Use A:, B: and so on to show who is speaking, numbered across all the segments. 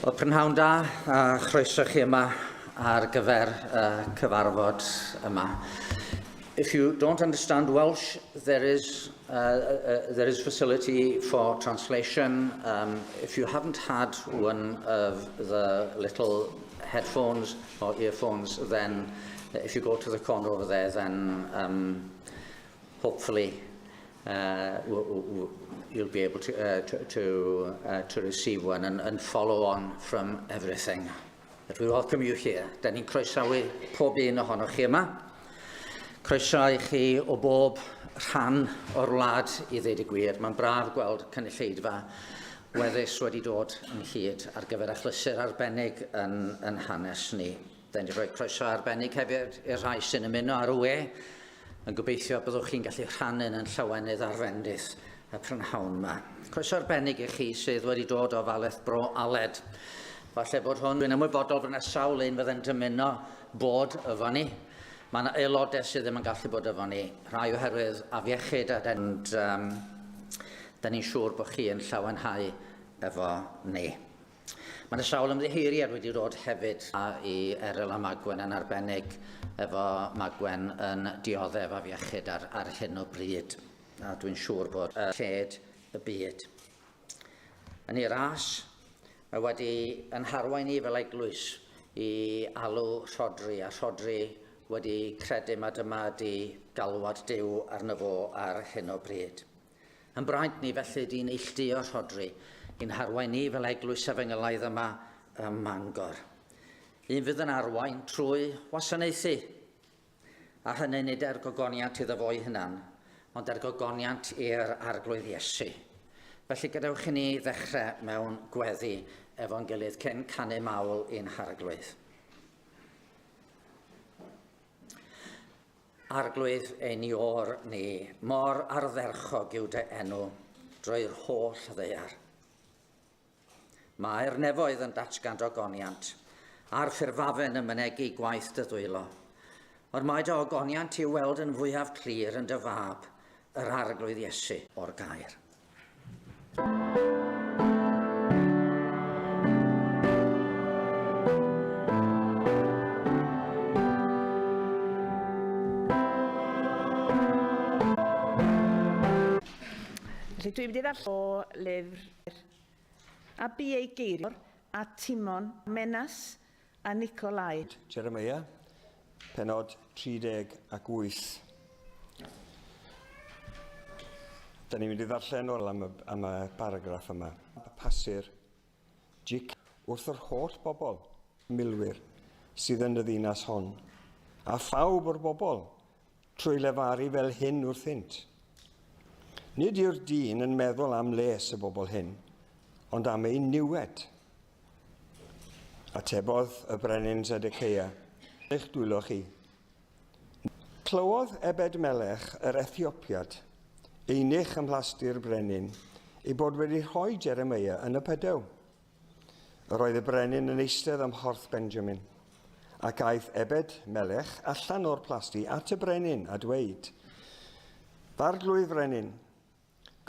A: Wel, prynhawn da, a chroeso chi yma ar gyfer y cyfarfod yma. If you don't understand Welsh, there is, uh, uh, there is facility for translation. Um, if you haven't had one of the little headphones or earphones, then if you go to the corner over there, then um, hopefully uh, you'll be able to, uh, to, to, uh, to receive one and, and follow on from everything. But we welcome you here. Da ni'n croesawu pob un ohonoch chi yma. Croeso i chi o bob rhan o'r wlad i ddweud y gwir. Mae'n braf gweld cynulleidfa weddus wedi dod ynghyd ar gyfer achlysur arbennig yn, yn hanes ni. Da ni'n rhoi croeso arbennig hefyd i'r rhai sy'n ymuno ar y we, yn gobeithio byddwch chi'n gallu rhannu yn llawenydd ar fendith y prynhawn yma. Croeso arbennig i chi sydd wedi dod o Faleth Bro Aled. Falle bod hwn, dwi'n ymwybodol fod yna sawl un fydde'n dymuno bod efo ni. Mae yna aelodau sydd ddim yn gallu bod efo ni, rhai oherwydd afiechyd, a and, um, da ni'n siŵr bod chi yn llawenhau efo ni. Mae yna sawl ymddiheuriad wedi dod hefyd a i Eryl a Magwen yn arbennig efo Magwen yn dioddef afiechyd ar, ar hyn o bryd. A dwi'n siŵr bod y lled y byd. Yn ei ras, mae wedi yn harwain i fel eglwys i alw Rhodri, a Rhodri wedi credu mae dyma di galwad Duw arno fo ar hyn o bryd. Yn braint ni felly di neilltuo Rhodri i'n harwain ni fel eglwys efengylaidd yma ym Mangor. Un fydd yn arwain trwy wasanaethu, a hynny nid er gogoniant iddo fo'i hunan, ond er gogoniant i'r Arglwydd Iesu. Felly gadewch i ni ddechrau mewn gweddi efo'n gilydd cyn canu mawl i'n Harglwydd. Arglwydd ein Iôr ni, mor ardderchog yw dy enw drwy'r holl ddaear. Mae'r nefoedd yn datgan d'ogoniant, a'r ffurfafen yn mynegi gwaith dy ddwylo. Ond mae dy ogoniant i'w weld yn fwyaf clir yn dy fab, yr Arglwydd Iesu, o'r gair.
B: Felly dwi'n mynd i ddarllen o lyfr a bu ei geiriwr a Timon, Menas a Nicolai.
C: Jeremiah, penod 38. Da ni'n mynd i ddarllen o'r am y, am y paragraff yma. Pasur, jic, wrth yr holl bobl, milwyr, sydd yn y ddinas hon, a phawb o'r bobl, trwy lefaru fel hyn wrthynt. Nid yw'r dyn yn meddwl am les y bobl hyn, ond am eu niwed. Atebodd y brenin Zedekeia, Eich dwylo chi. Clywodd Ebed-Melech yr Ethiopiad, eunuch ym mhlasty'r brenin, ei bod wedi rhoi Jeremeia yn y pydew. Yr oedd y brenin yn eistedd ym mhorth Benjamin. Ac aeth Ebed-Melech allan o'r plasty at y brenin a dweud, F'arglwydd frenin,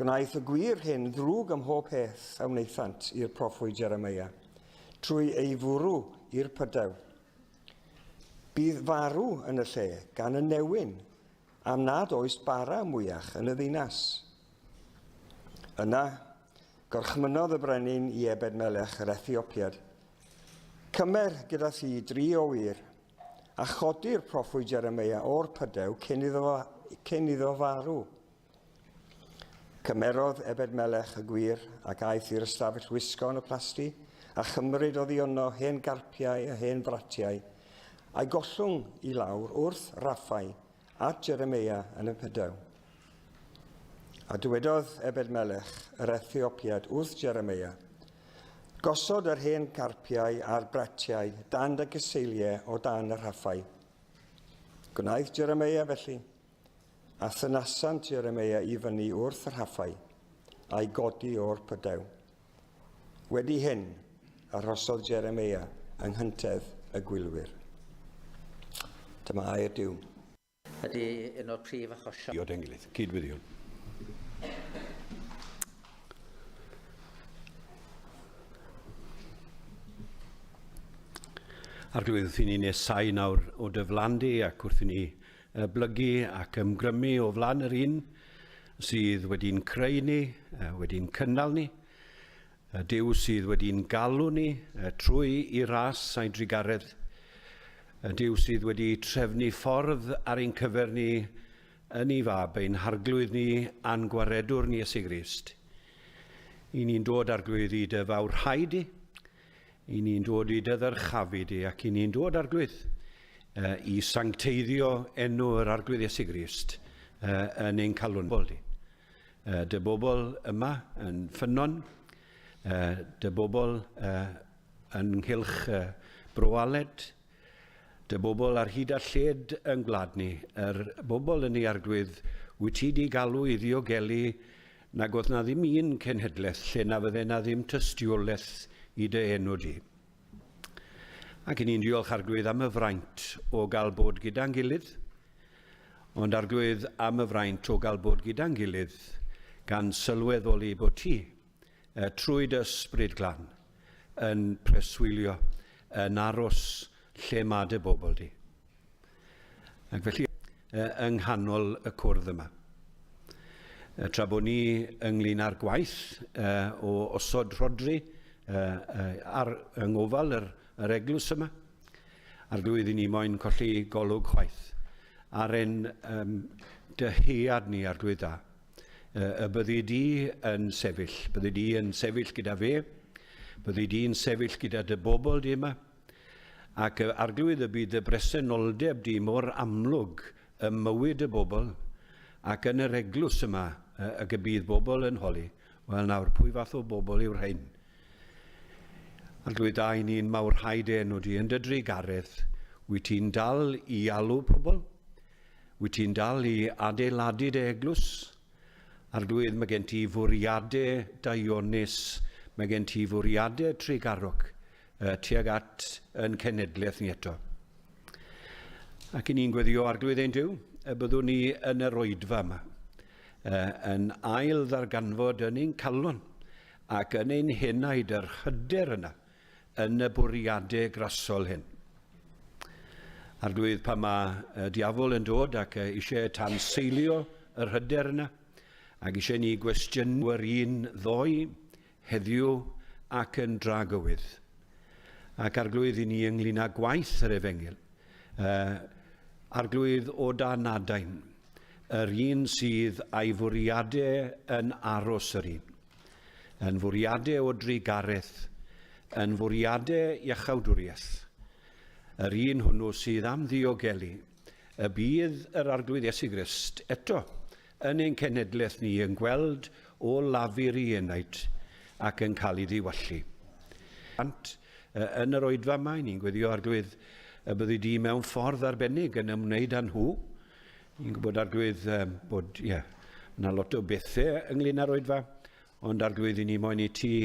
C: Gwnaeth y gwŷr hyn ddrwg ym mhob peth a wnaethant i'r proffwyd Jeremeia, trwy ei fwrw i'r pydew. Bydd farw yn y lle gan y newyn, am nad oes bara mwyach yn y ddinas. Yna, gorchmynnodd y brenin i Ebed-melech yr Ethiopiad, Cymer gyda thi dri o wŷr, a chodi'r proffwyd Jeremeia o'r pydew cyn iddo, cyn iddo farw. Cymerodd Ebed-melech y gwir ac aeth i'r ystafell wisgo yn y plasty, a chymryd oddi yno hen garpiau a hen fratiau, a'i gollwng i lawr wrth raffau at Jeremeia yn y pydew. A dywedodd Ebed-melech yr Ethiopiad wrth Jeremeia, Gosod yr hen garpiau a'r bratiau dan dy gyseiliau o dan y rhaffau. Gwnaeth Jeremeia felly. A thynasant Jeremeia i fyny wrth y rhaffau, a'i godi o'r pydew. Wedi hyn, arhosodd Jeremeia yng nghyntedd y gwylwyr. Dyma air Duw.
A: Ydy un o'r prif achosion.
D: Diod ein gilydd. Cyd-fuddion. Arglwydd, wrth i ni nesau nawr o dy flan di ac wrth i ni blygu ac ymgrymu o flan yr un sydd wedi'n creu ni, wedi'n cynnal ni, Duw sydd wedi'n galw ni trwy i ras a'i drugaredd, Duw sydd wedi trefnu ffordd ar ein cyfer ni yn ei fab, ein harglwydd ni a'n gwaredwr ni Iesu Grist. I ni'n dod arglwydd i dy fawrhau di, i ni'n dod i dy ddyrchafu di, ac i ni'n dod arglwydd i sancteiddio enw yr arglwydd Iesu Grist yn ein calon di. Dy bobl yma yn ffynnon, dy bobl yn nghylch Bro Aled, dy bobl ar hyd a lled yn gwlad ni, yr bobl yn ei arglwydd, wyt ti di galw i ddiogelu nag oedd na ddim un cenhedlaeth lle na fydde na ddim tystiolaeth i dy enw di. Ac i ni'n diolch arglwydd am y fraint o gael bod gyda'n gilydd, Ond Arglwydd, am y fraint o gael bod gyda'n gilydd, gan sylweddoli bod ti, trwy dy ysbryd glân, yn preswylio, yn aros lle mae dy bobl di. Ac felly, yng nghanol y cwrdd yma. Tra bod ni ynglyn â'r gwaith o osod rhodri ar yng ngofal yr, yr eglwys yma, Arglwydd, i ni moyn colli golwg chwaith ar ein um, dyhead ni, Arglwydd da. Y byddi di yn sefyll, byddi di yn sefyll gyda fe, byddi di'n sefyll gyda dy bobl di yma, ac y Arglwydd y bydd dy bresenoldeb di mor amlwg ym mywyd y bobl, ac yn yr eglwys yma, ac y bydd bobl yn holi, wel nawr, pwy fath o bobl yw'r rhain? Arglwydd da, i ni'n mawrhau dy enw di yn dy drugaredd. Wyt ti'n dal i alw pobl? Wyt ti'n dal i adeiladu dy eglwys? Arglwydd, mae gen ti fwriadau daionus, mae gen ti fwriadau trugarog tuag at yn cenedlaeth ni eto. Ac i ni'n gweddio Arglwydd ein Duw, y byddwn ni yn yr oedfa yma, yn ail ddarganfod yn ein calon ac yn ein henaid yr hyder yna yn y bwriadau grasol hyn. Arglwydd, pan mae y diafol yn dod ac eisiau tanseilio yr hyder yna, ac eisiau ni gwestiynu yr un ddoe, heddiw ac yn dragywydd. Ac arglwydd i ni ynglyn â gwaith yr efengyl, uh, arglwydd o dan adain, yr un sydd a'i fwriadau yn aros yr un. Yn fwriadau o drugaredd, yn fwriadau iachawdwriaeth. Yr un hwnnw sydd am ddiogelu y bydd yr Arglwydd Iesu Grist eto yn ein cenhedlaeth ni yn gweld o lafur i enaid ac yn cael ei ddiwallu. Ant, yn yr oedfa yma, ni'n gweddio Arglwydd y byddi di mewn ffordd arbennig yn ymwneud â nhw. Ni'n gwybod Arglwydd bod, ie, yeah, yna lot o bethau ynglyn â'r oedfa, ond Arglwydd i ni moyn i ti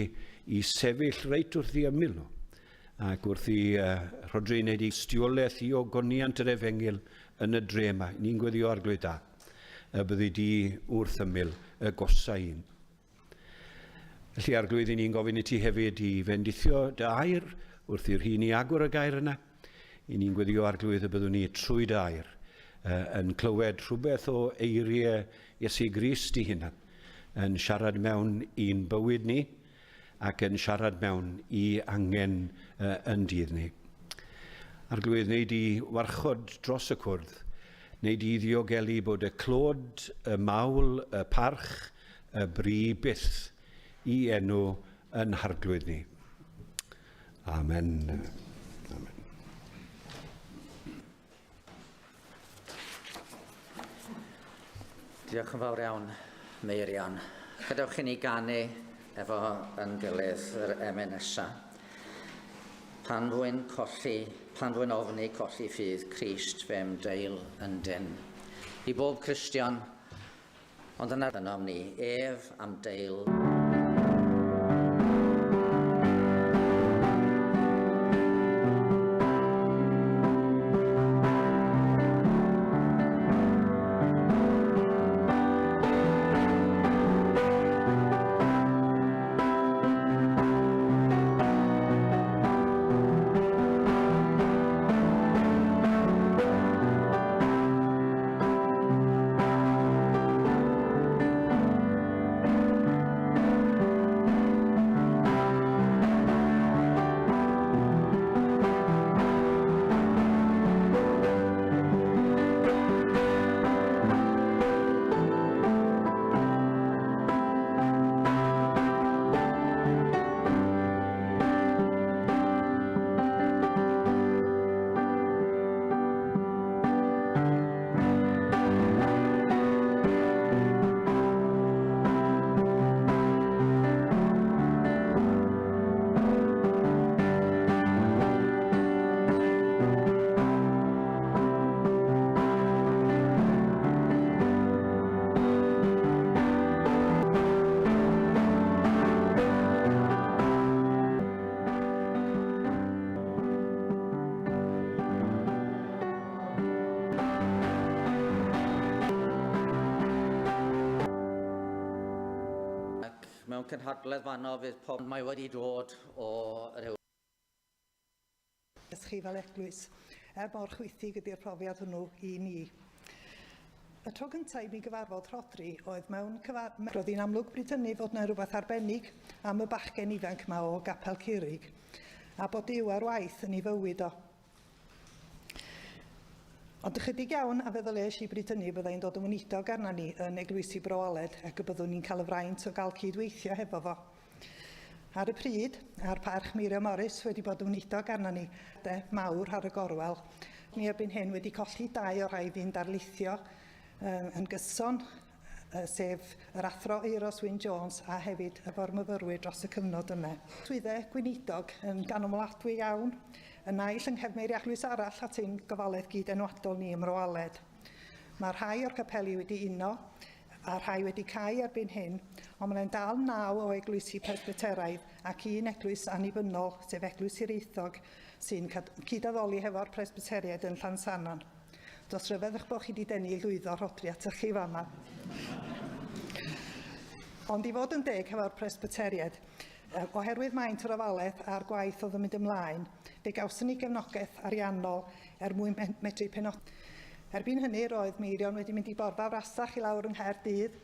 D: i sefyll reit wrth i ymyl nhw ac wrth i Rhodri wneud i stiolaeth i ogoniant yr efengyl yn y dre yma. Ni'n gweddio Arglwydd da, y byddi di wrth ymyl y gosa un. Felly, Arglwydd, i ni'n gofyn i ti hefyd i fendithio dy air wrth i'r rhin i agor y gair yna. I ni'n gweddio, Arglwydd, y byddwn ni trwy dy air yn clywed rhywbeth o eiriau Iesu Grist i hunan, yn siarad mewn i'n bywyd ni ac yn siarad mewn i angen yn dydd ni. Arglwydd, wneud i warchod dros y cwrdd, wneud i ddiogelu bod y clod, y mawl, y parch, y bri byth i enw yn harglwydd ni. Amen. Amen.
A: Diolch yn fawr iawn, Meirion. Gadewch i ni ganu efo yn gilydd yr emyn nesa. Pan fwy'n colli, pan fwy'n ofni colli ffydd Crist fe'm deil yn dyn. I bob Cristion, Ond yna ynom ni, ef am deil. Mewn cynhadledd fanno fydd pob... Mae wedi dod o ryw...
E: Chi fel eglwys, er mor chwithig ydy'r profiad hwnnw i ni. Y tro cyntaf i mi gyfarfod Rhodri oedd mewn cyfar... Roedd hi'n amlwg bryd hynny fod yna rhywbeth arbennig am y bachgen ifanc yma o Gapel Curig, a bod Duw ar waith yn ei fywyd o. Ond ychydig iawn a feddyliais i bryd hynny byddai'n dod yn weinidog arna ni yn eglwysi Bro Aled ac y byddwn ni'n cael y fraint o gael cydweithio hefo fo. Ar y pryd, a'r parch Miriam Morris wedi bod yn weinidog arna ni, de, mawr ar y gorwel, ni erbyn hyn wedi colli dau o'r rhai fu'n darlithio yn gyson, sef yr athro Euros Wyn Jones a hefyd efo'r myfyrwyr dros y cyfnod yma. Swyddau gweinidog yn ganolwadwy iawn, y naill yng nghefn eglwys arall at ein gofalaeth gyd-enwadol ni ym Mro Aled. Mae rhai o'r capeli wedi uno a rhai wedi cau erbyn hyn, ond mae'n dal 9 o eglwysi presbyteraidd ac un eglwys annibynnol, sef Eglwys Hiraethog, sy'n cydaddoli hefo'r presbyteriaid yn Llansannan. Does ryfedd eich bod chi wedi denu llwyddo Rhodri atoch chi fama. Ond i fod yn deg hefo'r presbyteriaid, oherwydd maint yr ofalaeth a'r gwaith oedd yn mynd ymlaen, fe gawson ni gefnogaeth ariannol er mwyn medru penodi. Erbyn hynny, roedd Meirion wedi mynd i borfa frasach i lawr yng Nghaerdydd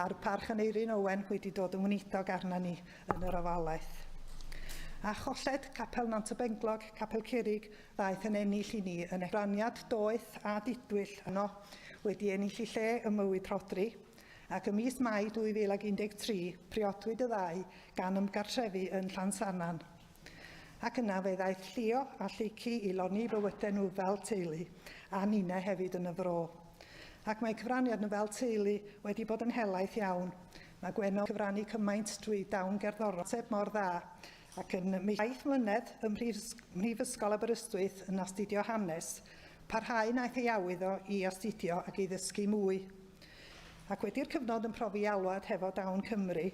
E: a'r parch Aneurin Owen wedi dod yn weinidog arna ni yn yr ofalaeth. A cholled Capel Nant y Benglog, Capel Curig, ddaeth yn ennill i ni yn raniad doeth a didwyll yno wedi ennill i lle ym mywyd Rhodri, ac ym mis Mai 2013 priodwyd y ddau gan ymgartrefu yn Llansannan. Ac yna fe ddaeth Llio a Lleucu i lonni bywydau nhw fel teulu, a Nina hefyd yn y fro. Ac mae cyfraniad nhw fel teulu wedi bod yn helaeth iawn. Mae Gwenno cyfrannu cymaint drwy dawn gerddorol, sef mor dda, ac yn 7 mlynedd ym Mhrifysgol Aberystwyth yn astudio hanes, parhau wnaeth ei awydd o i astudio ac i ddysgu mwy. Ac wedi'r cyfnod yn profi alwad hefo Dawn Cymru,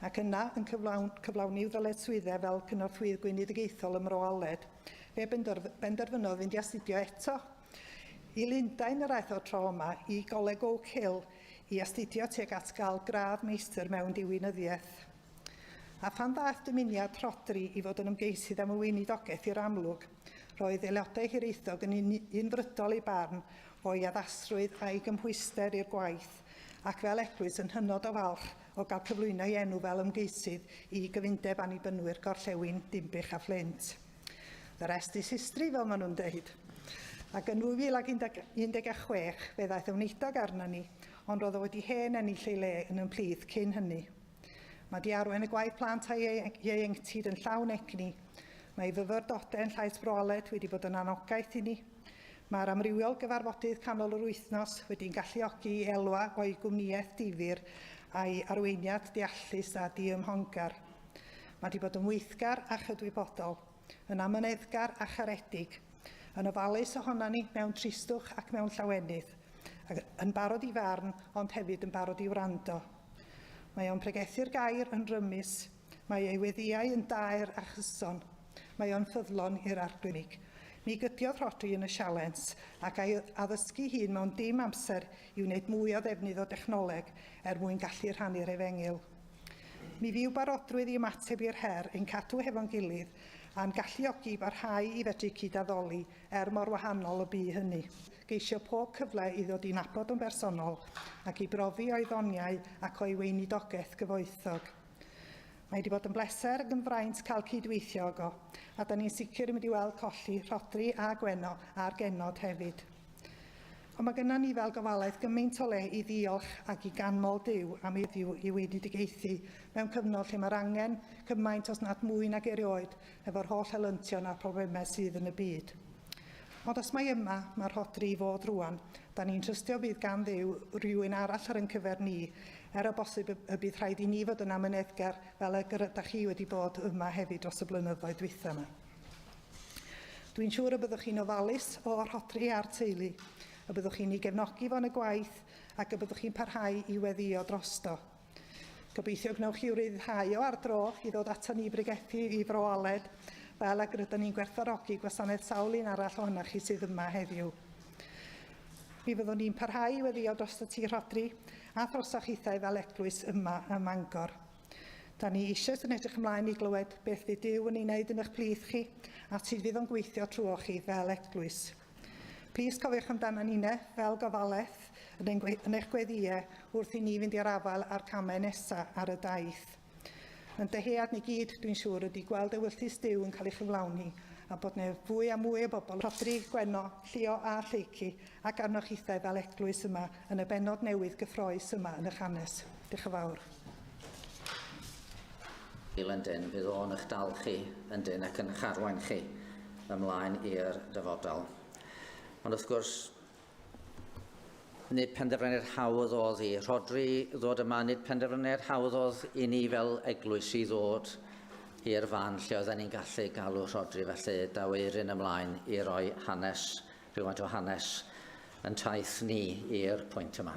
E: ac yna yn cyflawni ddyletswyddau fel cynorthwyydd gweinidogaethol ym Mro Aled, fe benderfynodd fynd i astudio eto. I Lundain yr aeth o'r tro yma i Goleg Oak Hill i astudio tuag at gael gradd meistr mewn diwinyddiaeth. A phan ddaeth dymuniad Rhodri i fod yn ymgeisydd am y weinidogaeth i'r amlwg, roedd aelodau Hiraethog yn unfrydol ei barn o'i addasrwydd a'i gymhwyster i'r gwaith, ac fel eglwys yn hynod o falch o gael cyflwyno ei enw fel ymgeisydd i gyfundeb Annibynwyr Gorllewin, Dinbych a Fflint. The rest is history, fel maen nhw'n deud. Ac yn 2016, fe ddaeth y weinidog arna ni, ond roedd o wedi hen ennill ei le yn ein plith cyn hynny. Mae di arwain y gwaith plant a ieuenctid yn llawn egni. Mae ei fyfyrdodau yn Llais Bro Aled wedi bod yn anogaeth i ni. Mae'r amrywiol gyfarfodydd canol yr wythnos wedi'n galluogi i elwa o'i gwmnïaeth difyr a'i arweiniad deallus a diymhongar. Mae wedi bod yn weithgar a chydwybodol, yn amyneddgar a charedig, yn ofalus ohona ni mewn tristwch ac mewn llawenydd, yn barod i farn ond hefyd yn barod i wrando. Mae o'n pregethu'r gair yn rymus, mae ei weddïau yn daer a chyson, mae o'n ffyddlon i'r Arglwydd. Mi gydiodd Rhodri yn y sialens ac a'i addysgu hun mewn dim amser i wneud mwy o ddefnydd o dechnoleg er mwyn gallu rhannu'r efengyl. Mi fyw barodrwydd i ymateb i'r her ein cadw hefo'n gilydd a'n galluogi barhau i fedru cydaddoli er mor wahanol y bu hynny. Geisio pob cyfle i ddod i nabod yn bersonol ac i brofi o'i ddoniau ac o'i weinidogaeth gyfoethog. Mae wedi bod yn bleser ac yn fraint cael cydweithio ag o, a da ni'n sicr yn mynd i weld colli Rhodri a Gwenno a'r genod hefyd. Ond mae gennym ni fel gofalaeth gymaint o le i ddiolch ac i ganmol Duw am ei ddiw i weinidogaethu mewn cyfnod lle mae'r angen cymaint os nad mwy nag erioed efo'r holl helyntion a'r problemau sydd yn y byd. Ond os mae yma, mae Rhodri i fod rwan, da ni'n trystio bydd gan Dduw rhywun arall ar ein cyfer ni, er o bosib y bydd rhaid i ni fod yn amyneddgar fel y ydych chi wedi bod yma hefyd dros y blynyddoedd dwytha yma. Dwi'n siŵr y byddwch chi'n ofalus o Rhodri a'r teulu, y byddwch chi'n ei gefnogi fo yn y gwaith ac y byddwch chi'n parhau i weddïo drosto. Gobeithio gwnewch chi ryddhau o ar dro i ddod ato ni bregethu i Fro Aled, fel ag rydyn ni'n gwerthfawrogi gwasanaeth sawl un arall ohonoch chi sydd yma heddiw. Mi fyddwn ni'n parhau i weddïo drosto ti Rhodri a throsoch chithau fel eglwys yma ym Mangor. Da ni eisoes yn edrych ymlaen i glywed beth fydd Duw yn ei wneud yn eich plith chi a sut fydd o'n gweithio trwoch chi fel eglwys. Plis cofiwch amdano ninne fel gofalaeth yn, ein, yn eich gweddïau wrth i ni fynd i'r afael â'r camau nesaf ar y daith. Yn dyhead ni gyd, dwi'n siŵr, ydy gweld ewyllys Duw yn cael ei chyflawni a bod 'na fwy a mwy o bobl, Rhodri, Gwenno, Llio a Lleucu, ac arnoch chithau fel eglwys yma yn y bennod newydd gyffrous yma yn eich hanes. Diolch yn fawr.
A: Yn dyn, fydd o'n eich dal chi yn dyn ac yn eich arwain chi ymlaen i'r dyfodol. Ond wrth gwrs, nid penderfyniad hawdd oedd i Rhodri ddod yma, nid penderfyniad hawdd oedd i ni fel eglwys i ddod i'r fan lle oedden ni'n gallu galw Rhodri, felly daw Eirin ymlaen i roi hanes, rhywfaint o hanes yn taith ni i'r pwynt yma.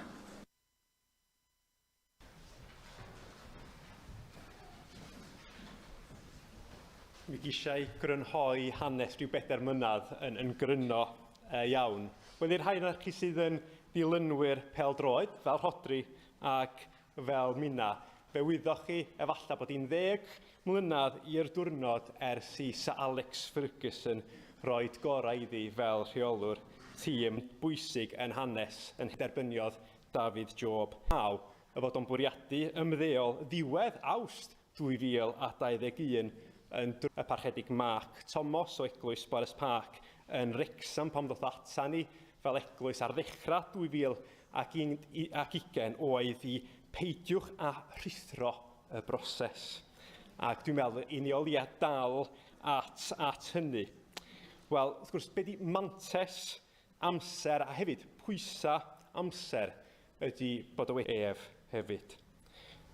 F: Mi gisiau grynhoi hanes rhyw bedair mlynedd yn, yn gryno e, iawn. Wel, i'r rhai o'r chi sydd yn ddilynwyr pêl-droed, fel Rhodri ac fel minna, fe wyddoch chi efallai bod 11 mlynedd i'r diwrnod ers i Sir Alex Ferguson roed gorau iddi fel rheolwr tîm bwysig yn hanes yn derbyniodd David Job 9, y fod o'n bwriadu ymddeol ddiwedd Awst 2021 yn y Parchedig Mark Thomas o Eglwys Borris Park yn Wrecsam pan ddoth ata ni fel eglwys ar ddechrau 2020 oedd i peidiwch â rhuthro y broses. Ac dwi'n meddwl i ni o leia dal at, at hynny. Wel, wrth gwrs, be di mantes amser a hefyd pwysau amser ydy bod o ef hefyd.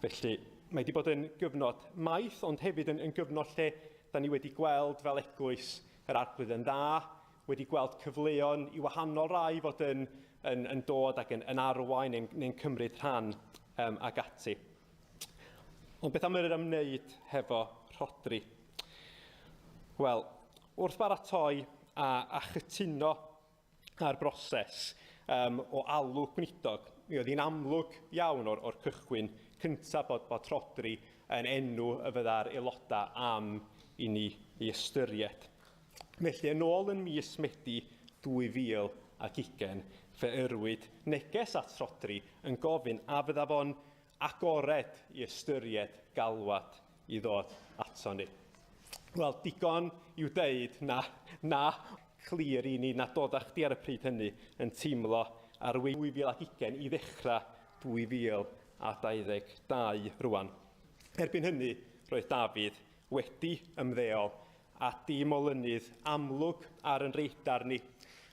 F: Felly, mae wedi bod yn gyfnod maith, ond hefyd yn, yn gyfnod lle da ni wedi gweld fel eglwys yr Arglwydd yn dda, wedi gweld cyfleon i wahanol rai fod yn, yn, yn dod ac yn, yn arwain neu'n neu cymryd rhan um, ag ati. Ond beth am yr ymwneud hefo Rhodri? Wel, wrth baratoi a, a chytuno ar broses um, o alw gweinidog, mi oedd hi'n amlwg iawn o'r, or cychwyn cyntaf bod, bod Rhodri yn enw y fydda'r aelodau am i ni i ystyried. Felly, yn ôl yn mis Medi 2020, fe yrwyd neges at Rhodri yn gofyn a fydda fo'n agored i ystyried galwad i ddod ato ni. Wel, digon i'w deud na, na clir i ni na dod â chdi ar y pryd hynny yn teimlo ar 2020 i ddechrau 2022 rwan. Erbyn hynny, roedd Dafydd wedi ymddeol a dim olynydd amlwg ar yn radar ni.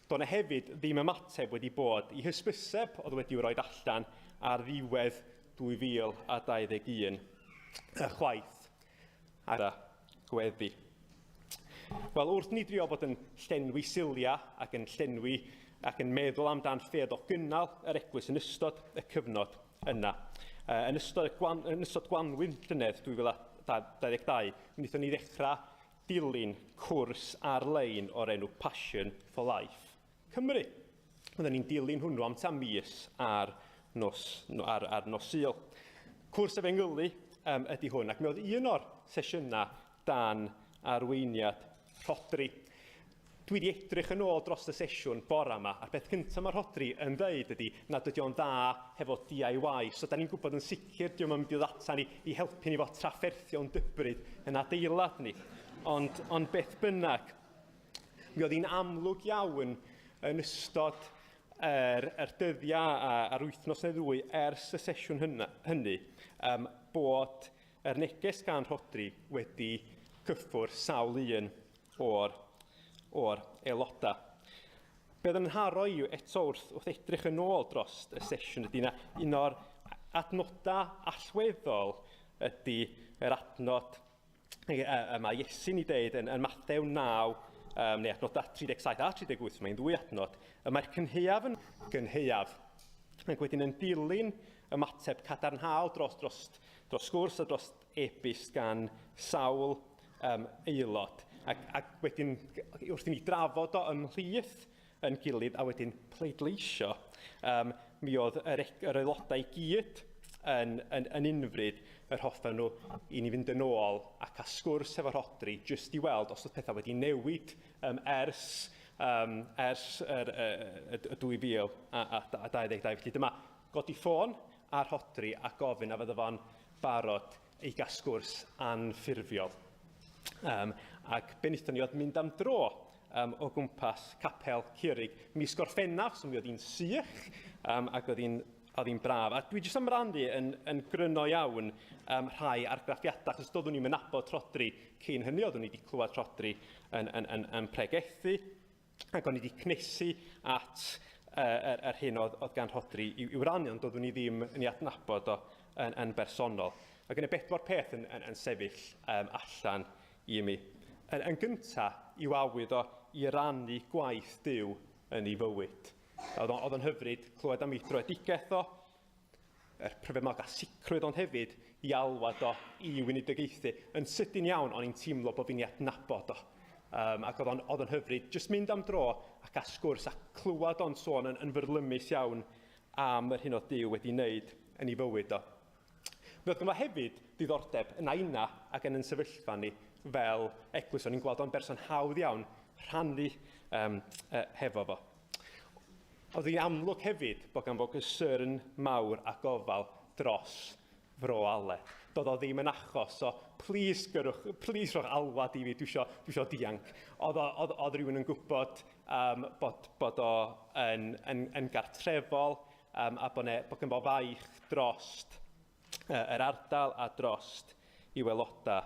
F: Do 'na hefyd ddim ymateb wedi bod i hysbyseb oedd wedi'w roed allan ar ddiwedd 2021 y chwaith ar y gweddi. Wel, wrth ni drio bod yn llenwi silia ac yn llenwi ac yn meddwl amdan ffyrdd o gynnal yr eglwys yn ystod y cyfnod yna. Yn ystod, y gwan, yn ystod gwanwyn llynedd 2022, mi wnaethon ni ddechrau dilyn cwrs ar-lein o'r enw Passion for Life Cymru. Oedden ni'n dilyn hwnnw am tua mis ar nos, ar, ar nos Sul. Cwrs efengylu um, ydy hwn, ac mi oedd un o'r sesiynau dan arweiniad Rhodri. Dwi wedi edrych yn ôl dros y sesiwn bora yma, a'r peth cyntaf mae Rhodri yn dweud ydy nad ydy o'n dda hefo DIY, so da ni'n gwybod yn sicr diolch yn mynd i ddod ata ni i helpu ni fo trafferthion dybryd yn adeilad ni. Ond, ond beth bynnag, mi oedd hi'n amlwg iawn yn ystod yr, yr dyddiau a'r wythnos neu ddwy ers y sesiwn hynny, hynny um, bod yr neges gan Rhodri wedi cyffwrdd sawl un o'r, o'r aelodau. Be oedd yn nharo i eto wrth, wrth edrych yn ôl dros y sesiwn ydy na un o'r adnodau allweddol ydy yr adnod y, y mae Iesu'n ei deud yn, yn Mathew 9, um, neu adnodau 37 a 38, mae'n ddwy adnod, y mae'r cynhaeaf yn gynhaeaf. Ac wedyn yn dilyn ymateb cadarnhaol dros, dros, dros sgwrs a dros e-byst gan sawl um, aelod. Ac, ac wedyn, wrth i ni drafod o ymhlith yn gilydd a wedyn pleidleisio, um, mi oedd yr, yr aelodau i gyd yn, yn, yn unfryd yr hoffen nhw i ni fynd yn ôl a cael sgwrs efo Rhodri jyst i weld os oedd pethau wedi newid um, ers, um, ers yr, y, y, y 2022. Felly dyma godi ffôn ar Rhodri a gofyn a fydde fo'n barod i gael sgwrs anffurfiol. Um, ac be wnaethon ni oedd mynd am dro um, o gwmpas Capel Curig mis Gorffennaf, so mi oedd hi'n sych um, ac oedd hi'n oedd hi'n braf. A dwi jyst am rannu yn, yn gryno iawn um, rhai argraffiadau, achos doeddwn i'n nabod Rhodri cyn hynny, oeddwn i wedi clywed Rhodri yn, yn, yn, yn pregethu, ac o'n i wedi cnesu at uh, yr, yr hyn oedd, oedd gan Rhodri i'w, i'w rannu, ond doeddwn i ddim yn ei adnabod o yn, yn bersonol. Ac yn y bedwar peth yn, yn, yn sefyll um, allan i mi. Yn, yn gyntaf, i'w awydd o i rannu gwaith Duw yn ei fywyd. Oedd o'n hyfryd clywed am ei dröedigaeth o, yr pryfemog a sicrwydd ond hefyd i alwad o i weinidogaethu. Yn sydyn iawn, o'n i'n teimlo bod fi'n ei adnabod o. Um, ac oedd o'n, oedd o'n hyfryd jyst mynd am dro a cael sgwrs a clywed o'n sôn yn, yn fyrlymus iawn am yr hyn oedd Duw wedi wneud yn ei fywyd o. Mi oedd ganddo hefyd ddiddordeb yn aina ac yn yn sefyllfa ni fel eglwys. O'n i'n gweld o'n berson hawdd iawn rhannu um, uh, hefo fo. Oedd hi'n amlwg hefyd bod gan fo gysyrn mawr a gofal dros fro Aled. Doedd o ddim yn achos o, please gyrwch, please rhowch alwad i fi, dwi isio, dwi isio dianc. Oedd, oedd, oedd rhywun yn gwybod um, bod, bod o yn, yn, yn gartrefol um, a bod, ne, bod gen fo faich drost uh, yr ardal a drost i weloda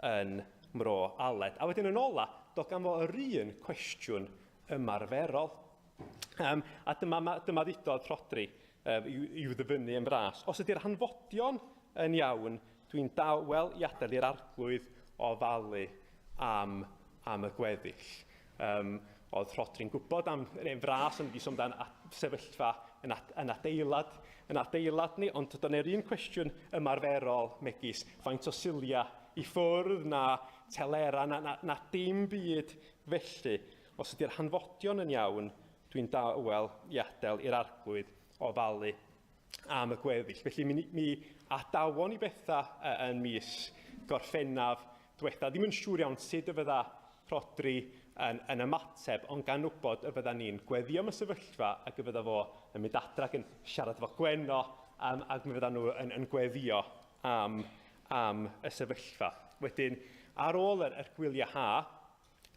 F: yn Mro Aled. A wedyn yn ola, doedd gan fo yr un cwestiwn ymarferol. Um, a dyma, dyma ddudodd Rhodri um, i'w, i'w ddyfynnu yn fras. Os ydy'r hanfodion yn iawn, dwi'n dawel i adael i'r arglwydd ofalu am, am y gweddill. Um, oedd Rhodri'n gwybod am, neu'n fras, ond wedi sôn amdan sefyllfa yn, ad, yn adeilad, yn adeilad ni, ond dyna'r un cwestiwn ymarferol megis faint o silia i ffwrdd na telera na, na, na dim byd felly. Os ydy'r hanfodion yn iawn, dwi'n dawel i adael i'r arglwydd ofalu am y gweddill. Felly mi, mi adawon i bethau yn mis Gorffennaf diwetha. Ddim yn siŵr iawn sut y fydda Rhodri yn, yn ymateb, ond gan wybod y fydda ni'n gweddio am y sefyllfa ac y fydda fo yn mynd adra ac yn siarad efo Gwenno um, ac mi fydda nhw yn, yn gweddio am, am y sefyllfa. Wedyn, ar ôl yr, yr gwyliau ha,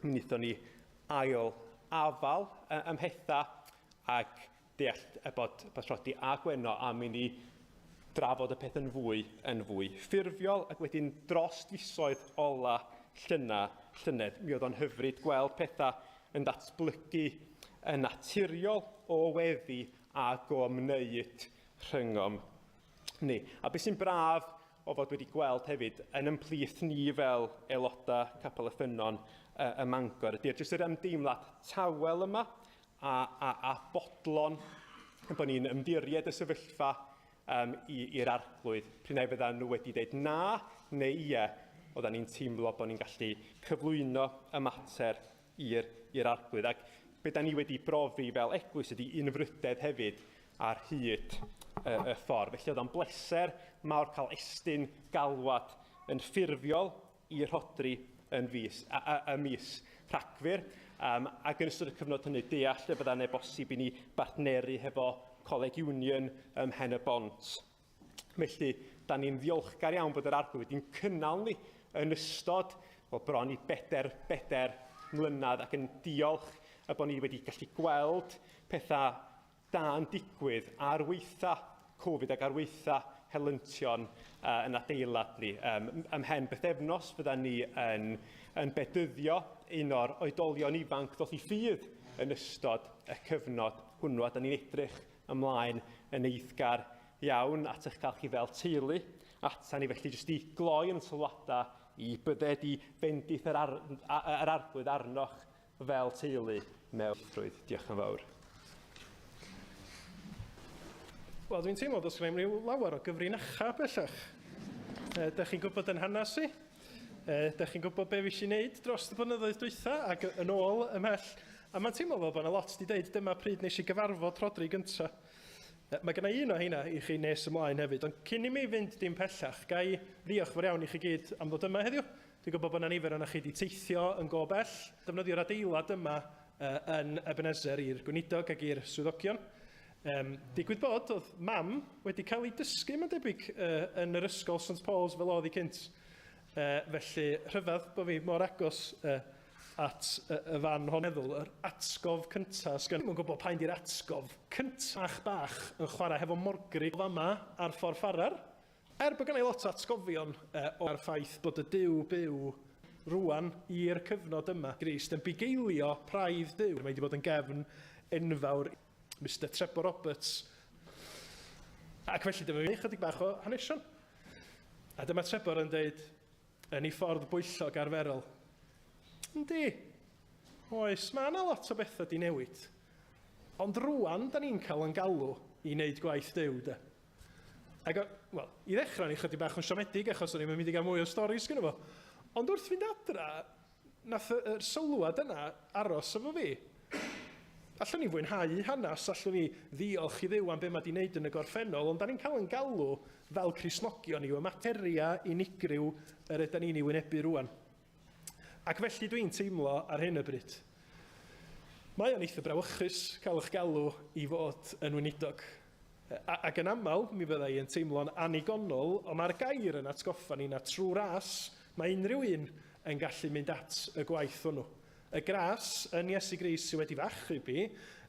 F: mi wnaethon ni ail afal ym mhethau ac deall y bod, bod Rhodri a Gwenno am i ni drafod y peth yn fwy, yn fwy ffurfiol ac wedyn dros fisoedd ola llyna, llynedd, mi oedd o'n hyfryd gweld pethau yn datblygu yn naturiol o weddi ac o ymwneud rhyngom ni. A beth sy'n braf o fod wedi gweld hefyd yn ymplith ni fel aelodau Capel y Ffynnon uh, ym Mangor ydy'r jyst yr ymdeimlad tawel yma a, a, a bodlon bod ni'n ymddiried y sefyllfa um, i'r arglwydd. Pryn ai fyddan nhw wedi dweud na neu ie, oedden ni'n teimlo bod ni'n gallu cyflwyno y mater i'r arglwydd. Ac be da ni wedi brofi fel eglwys ydy unfrydedd hefyd ar hyd y, y ffordd. Felly oedd o'n bleser mawr cael estyn galwad yn ffurfiol i Rhodri yn fis, a, a, a mis Rhagfyr. Um, ac yn ystod y cyfnod hynny deall y bydda'n bosib i ni bartneru hefo Coleg Union ym Mhen y Bont. Felly, da ni'n ddiolchgar iawn bod yr arglwydd wedi'n cynnal ni yn ystod o bron i bedair, bedair mlynedd ac yn diolch y bod ni wedi gallu gweld pethau da yn digwydd ar weitha Covid ac ar weitha helyntion uh, yn adeilad ni. Um, ymhen bythefnos fydda ni yn, yn bedyddio un o'r oedolion ifanc ddoth i ffydd yn ystod y cyfnod hwnnw a da ni'n edrych ymlaen yn eiddgar iawn at eich cael chi fel teulu ata ni felly jyst i gloi yn sylwadau i bydded i fendith yr, ar, yr arglwydd arnoch fel teulu mewn ffrwydd. Diolch yn fawr.
G: Wel, dwi'n teimlo does gen i'm rhyw lawer o gyfrinachau bellach. E, da chi'n gwybod yn hanes i. E, da chi'n gwybod be fi eisiau gwneud dros y blynyddoedd dwytha ac yn ôl ymhell. A mae'n teimlo fel bod yna lot wedi dweud dyma pryd nes i gyfarfod Rhodri gyntaf. Mae gen i un o heina i chi nes ymlaen hefyd, ond cyn i mi fynd dim pellach, ga i ddiolch fawr iawn i chi gyd am ddod yma heddiw. Dwi'n gwybod bod yna nifer o'na chi wedi teithio yn go bell. Defnyddio'r adeilad yma yn Ebenezer i'r gweinidog ac i'r swyddogion. Digwydd bod, oedd mam wedi cael ei dysgu, mae'n debyg, yn yr ysgol St Paul's fel oedd hi cynt. Felly, rhyfedd bod fi mor agos at y fan hon meddwl, yr atgof cyntaf. Sgen i'm yn gwybod pa un di'r atgof cyntaf bach yn chwarae hefo morgrig fama ar ffordd Ffarar. Er bod gennau lot o atgofion o'r ffaith bod y Duw byw rwan i'r cyfnod yma, Grist yn bugeilio praidd Duw. Mae wedi bod yn gefn enfawr Mister Trebor Roberts. Ac felly dyma fi chydig bach o hanesion. A dyma Trebor yn dweud, yn ei ffordd bwyllog arferol, yndi, oes, mae yna lot o bethau di newid. Ond rwan, da ni'n cael yn galw i wneud gwaith Duw, de. Ac, wel, i ddechrau, o'n i chydig bach yn siomedig achos o'n i'n mynd i gael mwy o storis gyda fo. Ond wrth fynd adra, nath yr sylwad yna aros efo fi. Allwn ni fwynhau hanes, allwn ni ddiolch i Dduw am be mae di wneud yn y gorffennol, ond da ni'n cael yn galw fel Cristnogion i'w ymateria unigryw yr ydan ni'n ei wynebu rwan. Ac felly dwi'n teimlo ar hyn o bryd. Mae o'n eitha brawychus cael eich galw i fod yn weinidog. Ac yn aml, mi fydda i yn teimlo'n annigonol, ond mae'r gair yn atgoffa ni na trwy ras mae unrhyw un yn gallu mynd at y gwaith hwnnw. Y gras yn Iesu Grist sydd wedi fy achub i,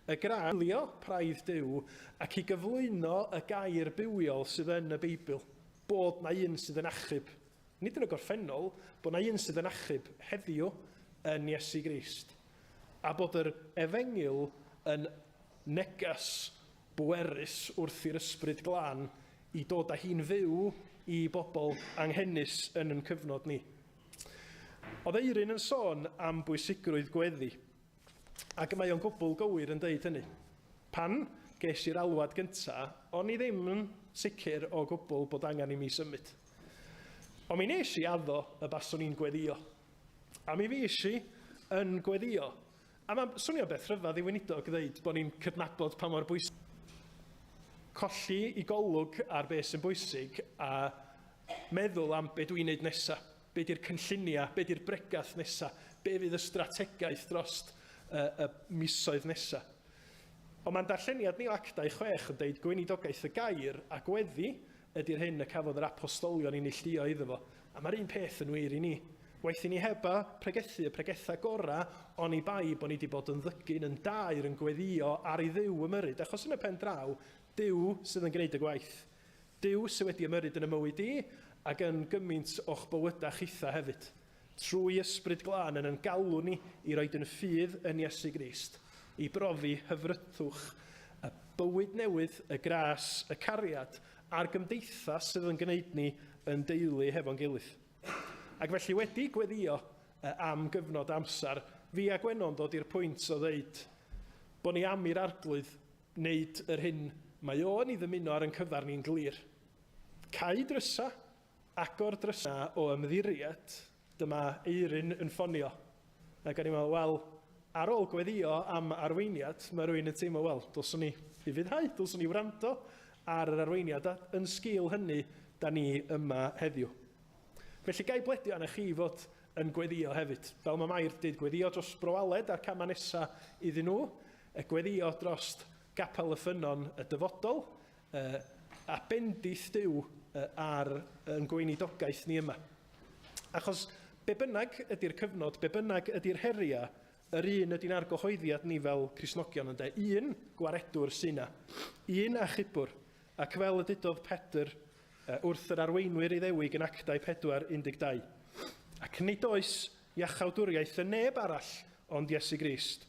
G: y gras i wylio praidd Duw ac i gyflwyno y gair bywiol sydd yn y Beibl, bod na un sydd yn achub, nid yn y gorffennol, bod na un sydd yn achub heddiw yn Iesu Grist, a bod yr efengyl yn neges bwerus wrth i'r Ysbryd Glân i dod â hi'n fyw i bobl anghenus yn yn cyfnod ni. Oedd Eirin yn sôn am bwysigrwydd gweddi, ac mae o'n gwbl gywir yn deud hynny. Pan ges i'r alwad gynta, o'n i ddim yn sicr o gwbl bod angen i mi symud. Ond mi nes i addo y baswn i'n gweddio. A mi fues i yn gweddio. A mae'n swnio beth rhyfedd i weinidog ddeud bod ni'n cydnabod pa mor bwysig colli i golwg ar beth sy'n bwysig a meddwl am be dwi'n neud nesa, be di'r cynlluniau, be di'r bregath nesa, be fydd y strategaeth drost y misoedd nesa. Ond mae'n darlleniad ni o Actau 6 yn deud gweinidogaeth y gair a gweddi ydy'r hyn y cafodd yr apostolion i neilltuo iddo fo. A mae'r un peth yn wir i ni. Waeth i ni heb a pregethu y pregethau gorau, oni bai bod ni wedi bod yn ddygyn yn daer yn gweddïo ar i Dduw ymyrryd, achos yn y pen draw, Duw sydd yn gwneud y gwaith. Duw sydd wedi ymyrryd yn y mywyd i, ac yn gymaint o'ch bywydau chitha hefyd. Trwy Ysbryd Glân yn yn galw ni i roed yn ffydd yn Iesu Grist, i brofi hyfrytwch y bywyd newydd, y gras, y cariad, a'r gymdeithas sydd yn gwneud ni yn deulu hefo'n gilydd. Ac felly wedi gweddio am gyfnod amser, fi a Gwenno'n dod i'r pwynt o ddeud bod ni am i'r Arglwydd wneud yr hyn mae o'n ei ddymuno ar ein cyfer ni'n glir. Cau drysa, agor drysa o ymddiried, dyma Eirin yn ffonio. Ac o'n i'n meddwl, wel, ar ôl gweddio am arweiniad, mae rhywun yn teimlo, wel, dylswn ni ufuddhau, dylswn ni wrando ar yr arweiniad, a yn sgil hynny, da ni yma heddiw. Felly, ga i bledio arna chi fod yn gweddio hefyd. Fel mae Mair dweud, gweddio dros Bro Aled a'r camau nesaf iddyn nhw, y gweddio dros Gapel y Ffynnon y dyfodol, a bendith Duw ar yn gweinidogaeth ni yma. Achos be bynnag ydy'r cyfnod, be bynnag ydy'r heriau, yr un ydy'n argyhoeddiad ni fel Cristnogion ynde. Un gwaredwr sy'n na. Un achubwr. Ac fel y dudodd Pedr wrth yr arweinwyr Iddewig yn Actau 4:12. Ac nid oes iachawdwriaeth yn neb arall ond Iesu Grist,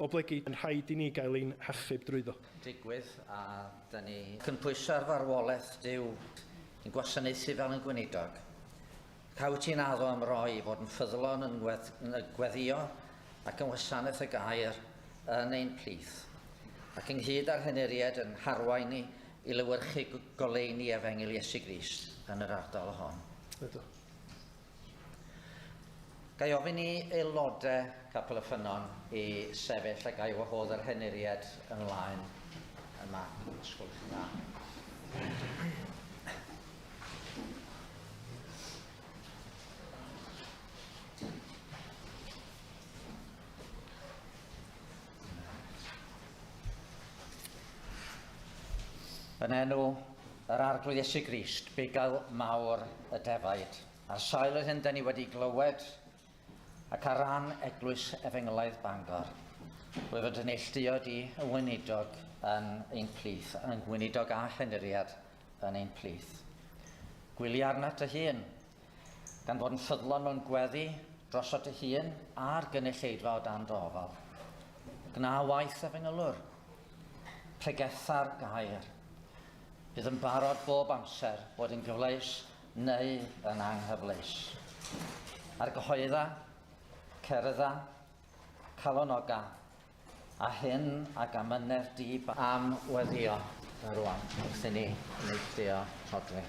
G: oblegid yn rhaid i ni gael ein hachub drwyddo.
A: Digwydd, a da ni yn pwyso ar farwolaeth Duw i'n gwasanaethu fel yn gweinidog. Ca wyt ti'n addo am roi i fod yn ffyddlon yn gweddio ac yn wasanaeth y gair yn ein plith, ac ynghyd â'r henuried yn harwain ni i lewyrchu goleuni Efengyl Iesu Grist yn yr ardal hon.
G: Ydw.
A: Ga i ofyn i aelodau Capel y Ffynnon i sefyll a ga i wahodd yr henuried ymlaen yma. Os gwelwch yn dda. Yn enw yr Arglwydd Iesu Grist, bugail mawr y defaid. Ar sail yr hyn da ni wedi glywed ac ar ran Eglwys Efengylaidd Bangor, rwyf yn dy neilltuo di y weinidog yn ein plith, yn gweinidog a henuriad yn ein plith. Gwylia arnat dy hun, gan fod yn ffyddlon mewn gweddi drosot dy hun a'r gynulleidfa o dan dy ofal. Gwna waith efengylwr, pregetha'r gair. Bydd yn barod bob amser bod yn gyfleus neu yn anghyfleus. Argyhoedda, cerydda, calonoga, a hyn ag amynedd di am weddio rwan wrth i ni neilltuo Rhodri.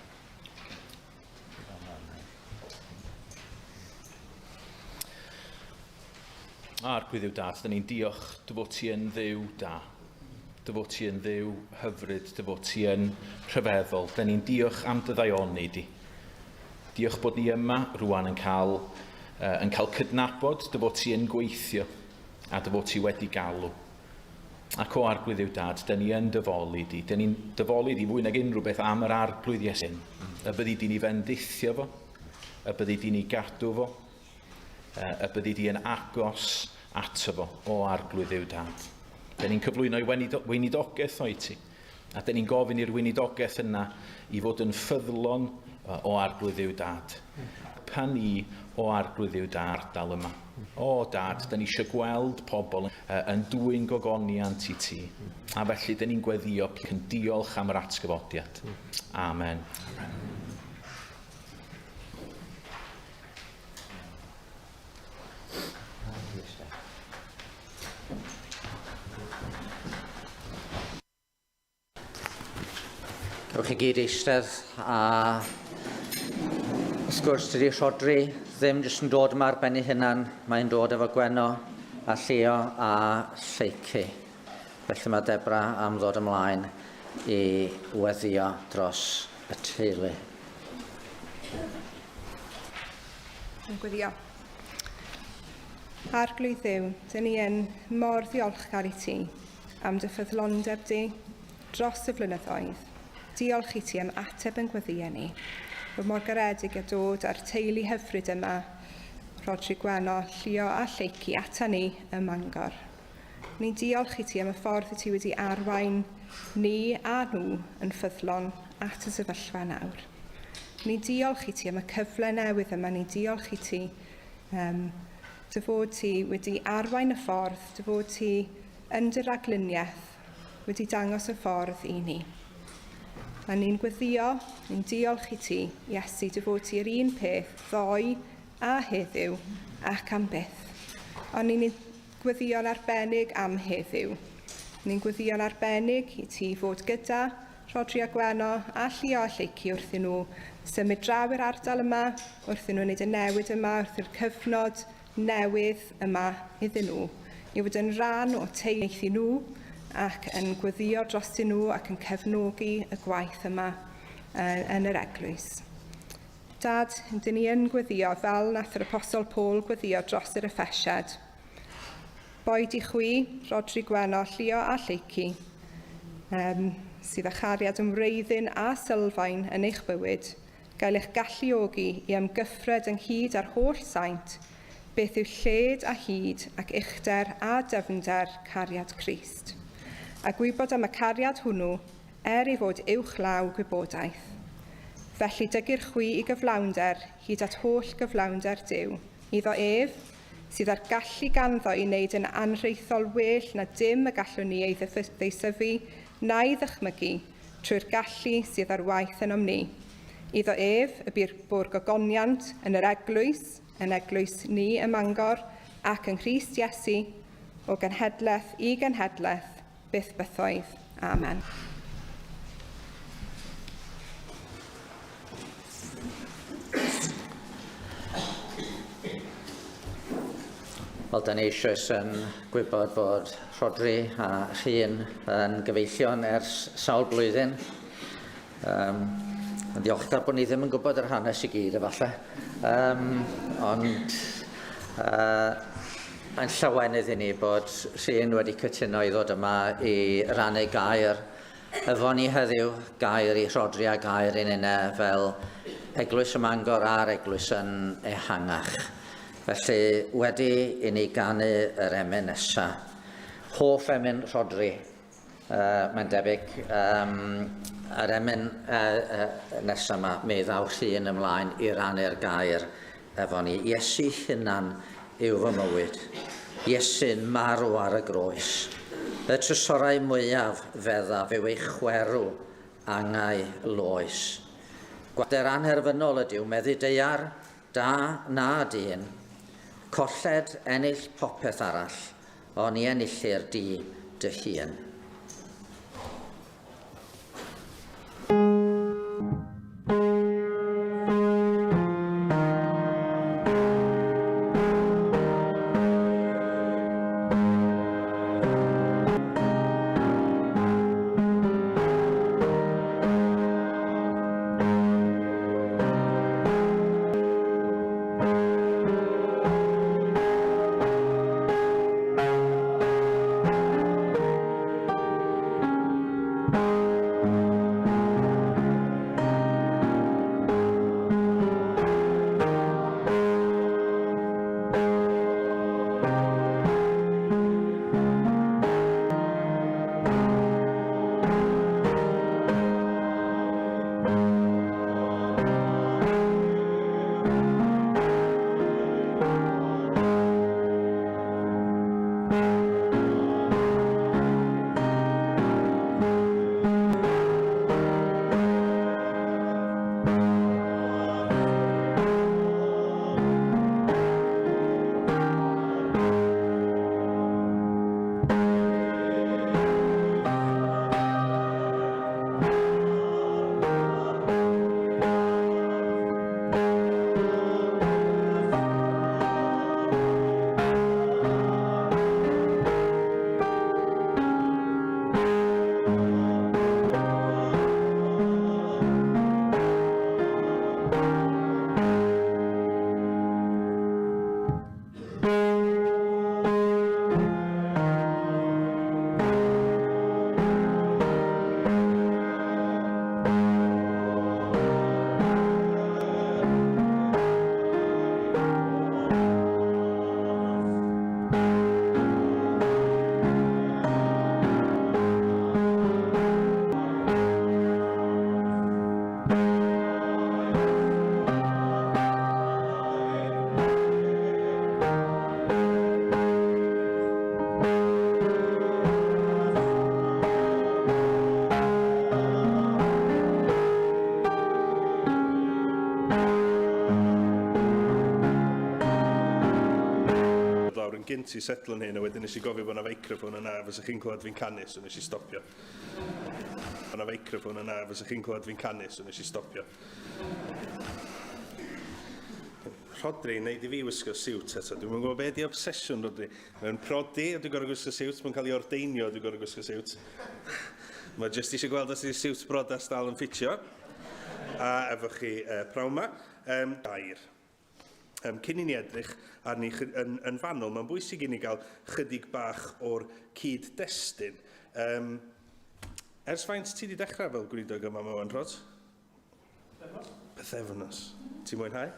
H: Arglwydd yw dad, dyn ni'n diolch dy fod ti yn ddiw da. Dy fod ti yn ddiw hyfryd, dy fod ti yn rhyfeddol. Dyn ni'n diolch am dy ddaioni di. Diolch bod ni yma rwan yn cael, uh, yn cael cydnabod dy fod ti yn gweithio a dy fod ti wedi galw. Ac o Arglwydd yw dad, dyn ni yn dyfoli di. Dyn ni'n dyfoli di fwy nag unrhyw beth am yr Arglwydd Iesu. Y byddi di'n ei fendithio fo, y byddi di'n ei gadw fo, y byddi di yn agos ato fo, o Arglwydd Dduw Dad. Dyn ni'n cyflwyno i weinidogaeth o i ti, a dyn ni'n gofyn i'r weinidogaeth yna i fod yn ffyddlon o Arglwydd Dduw Dad. Pa ni o Arglwydd Dduw Dad ardal yma. O Dad, dyn ni eisiau gweld pobl yn dwyn gogoniant i ti. A felly dyn ni'n gweddio ac yn diolch am yr atgyfodiad. Amen. Amen.
A: Gewch chi gyd eistedd a wrth gwrs dydy Rhodri ddim jyst yn dod yma ar ben ei hunan, mae'n dod efo Gwenno a Llio a Lleucu. Felly mae Debra am ddod ymlaen i weddio dros y teulu.
I: Yn gweddio. Arglwydd Dduw, dyn ni yn mor ddiolchgar i ti am dy ffyddlondeb di dros y flynyddoedd. Diolch i ti am ateb yn gweddiau ni. Fod mor garedig a dod â'r teulu hyfryd yma, Rhodri Gwenno, Llio a Lleucu ata ni ym Mangor. Ni'n diolch i ti am y ffordd y ti wedi arwain ni a nhw yn ffyddlon at y sefyllfa nawr. Ni'n diolch i ti am y cyfle newydd yma. Ni'n diolch i ti um, dy fod ti wedi arwain y ffordd, dy fod ti yn dy ragluniaeth wedi dangos y ffordd i ni. A ni'n gweddio, ni'n diolch i ti, Iesu, dy fod ti yr un peth ddoe a heddiw ac am byth. Ond ni'n gweddïo'n arbennig am heddiw. Ni'n gweddïo'n arbennig i ti fod gyda Rhodri a Gwenno a Llio a Lleucu wrth i nhw symud draw i'r ardal yma, wrth i nhw wneud y newid yma, wrth i'r cyfnod newydd yma iddyn nhw. I fod yn rhan o teulu i nhw ac yn gweddio drostyn nhw ac yn cefnogi y gwaith yma yn yr eglwys. Dad, dyn ni yn gweddio fel nath yr Apostol Paul gweddio dros yr Effesiad. Boed i chwi, Rhodri Gwenno, Llio a Lleucu, um, sydd â chariad yn wreiddyn a sylfaen yn eich bywyd, gael eich galluogi i amgyffred ynghyd â'r holl saint, beth yw lled a hyd ac uchder a dyfnder cariad Crist. A gwybod am y cariad hwnnw, er ei fod uwchlaw gwybodaeth. Felly dygir chwi i gyflawnder hyd at holl gyflawnder Duw, iddo ef, sydd â'r gallu ganddo i wneud yn anrhaethol well na dim y gallwn ni ei ddeisyfu na'i ddychmygu trwy'r gallu sydd ar waith ynom ni. Iddo ef, y bu'r bwr gogoniant yn yr eglwys, yn eglwys ni ym Mangor, ac yng Nghrist Iesu, o genhedlaeth i genhedlaeth, byth bythoedd. Amen.
A: Wel, da ni eisoes yn gwybod bod Rhodri a Rhun yn gyfeillion ers sawl blwyddyn. Um, yn ddiolchgar bod ni ddim yn gwybod yr hanes i gyd, efallai. Um, ond uh, mae'n llawenydd i ni bod Rhun wedi cytuno i ddod yma i rannu gair efo ni heddiw, gair i Rhodri a gair i ninne fel Eglwys ym Mangor a'r Eglwys yn ehangach. Felly, wedi i ni ganu yr emyn nesa, hoff emyn Rhodri, uh, mae'n debyg, um, yr emyn uh, uh, nesa yma, mi ddaw Rhun ymlaen i rannu'r gair efo ni. Iesu hunan yw fy mywyd. Iesu'n marw ar y groes. Y trysorau mwyaf feddaf yw ei chwerw angau loes. Gwader anherfynol ydyw meddu deiar, Da na dyn. Colled ennill popeth arall, oni enillir di dy hun.
J: Lawr yn gynt i setlo'n hyn, a wedyn nes i gofio bod 'na feicroffon yna, fysa chi'n clywed fi'n canu, so nes i stopio. Bod 'na feicroffon yna, fysa chi'n clywed fi'n canu, so nes i stopio. Rhodri yn neud i fi wisgo siwt eto. Dwi'm yn gwybod be di obsesiwn Rhodri. Mae'n prodi a dwi'n gorfod gwisgo siwt, mae'n cael ei ordeinio a dwi'n gorfod gwisgo siwt. Mae jyst eisiau gweld os ydy'r siwt brodas dal yn ffitio. A efo chi prawn ma. Um, dair. Um, cyn i ni edrych arni yn, yn fanwl, mae'n bwysig i ni gael chydig bach o'r cyd-destun. Um, ers faint ti wedi dechrau fel gweinidog yma, Mawon Rhod? Pythefnos. Ti'n mwynhau?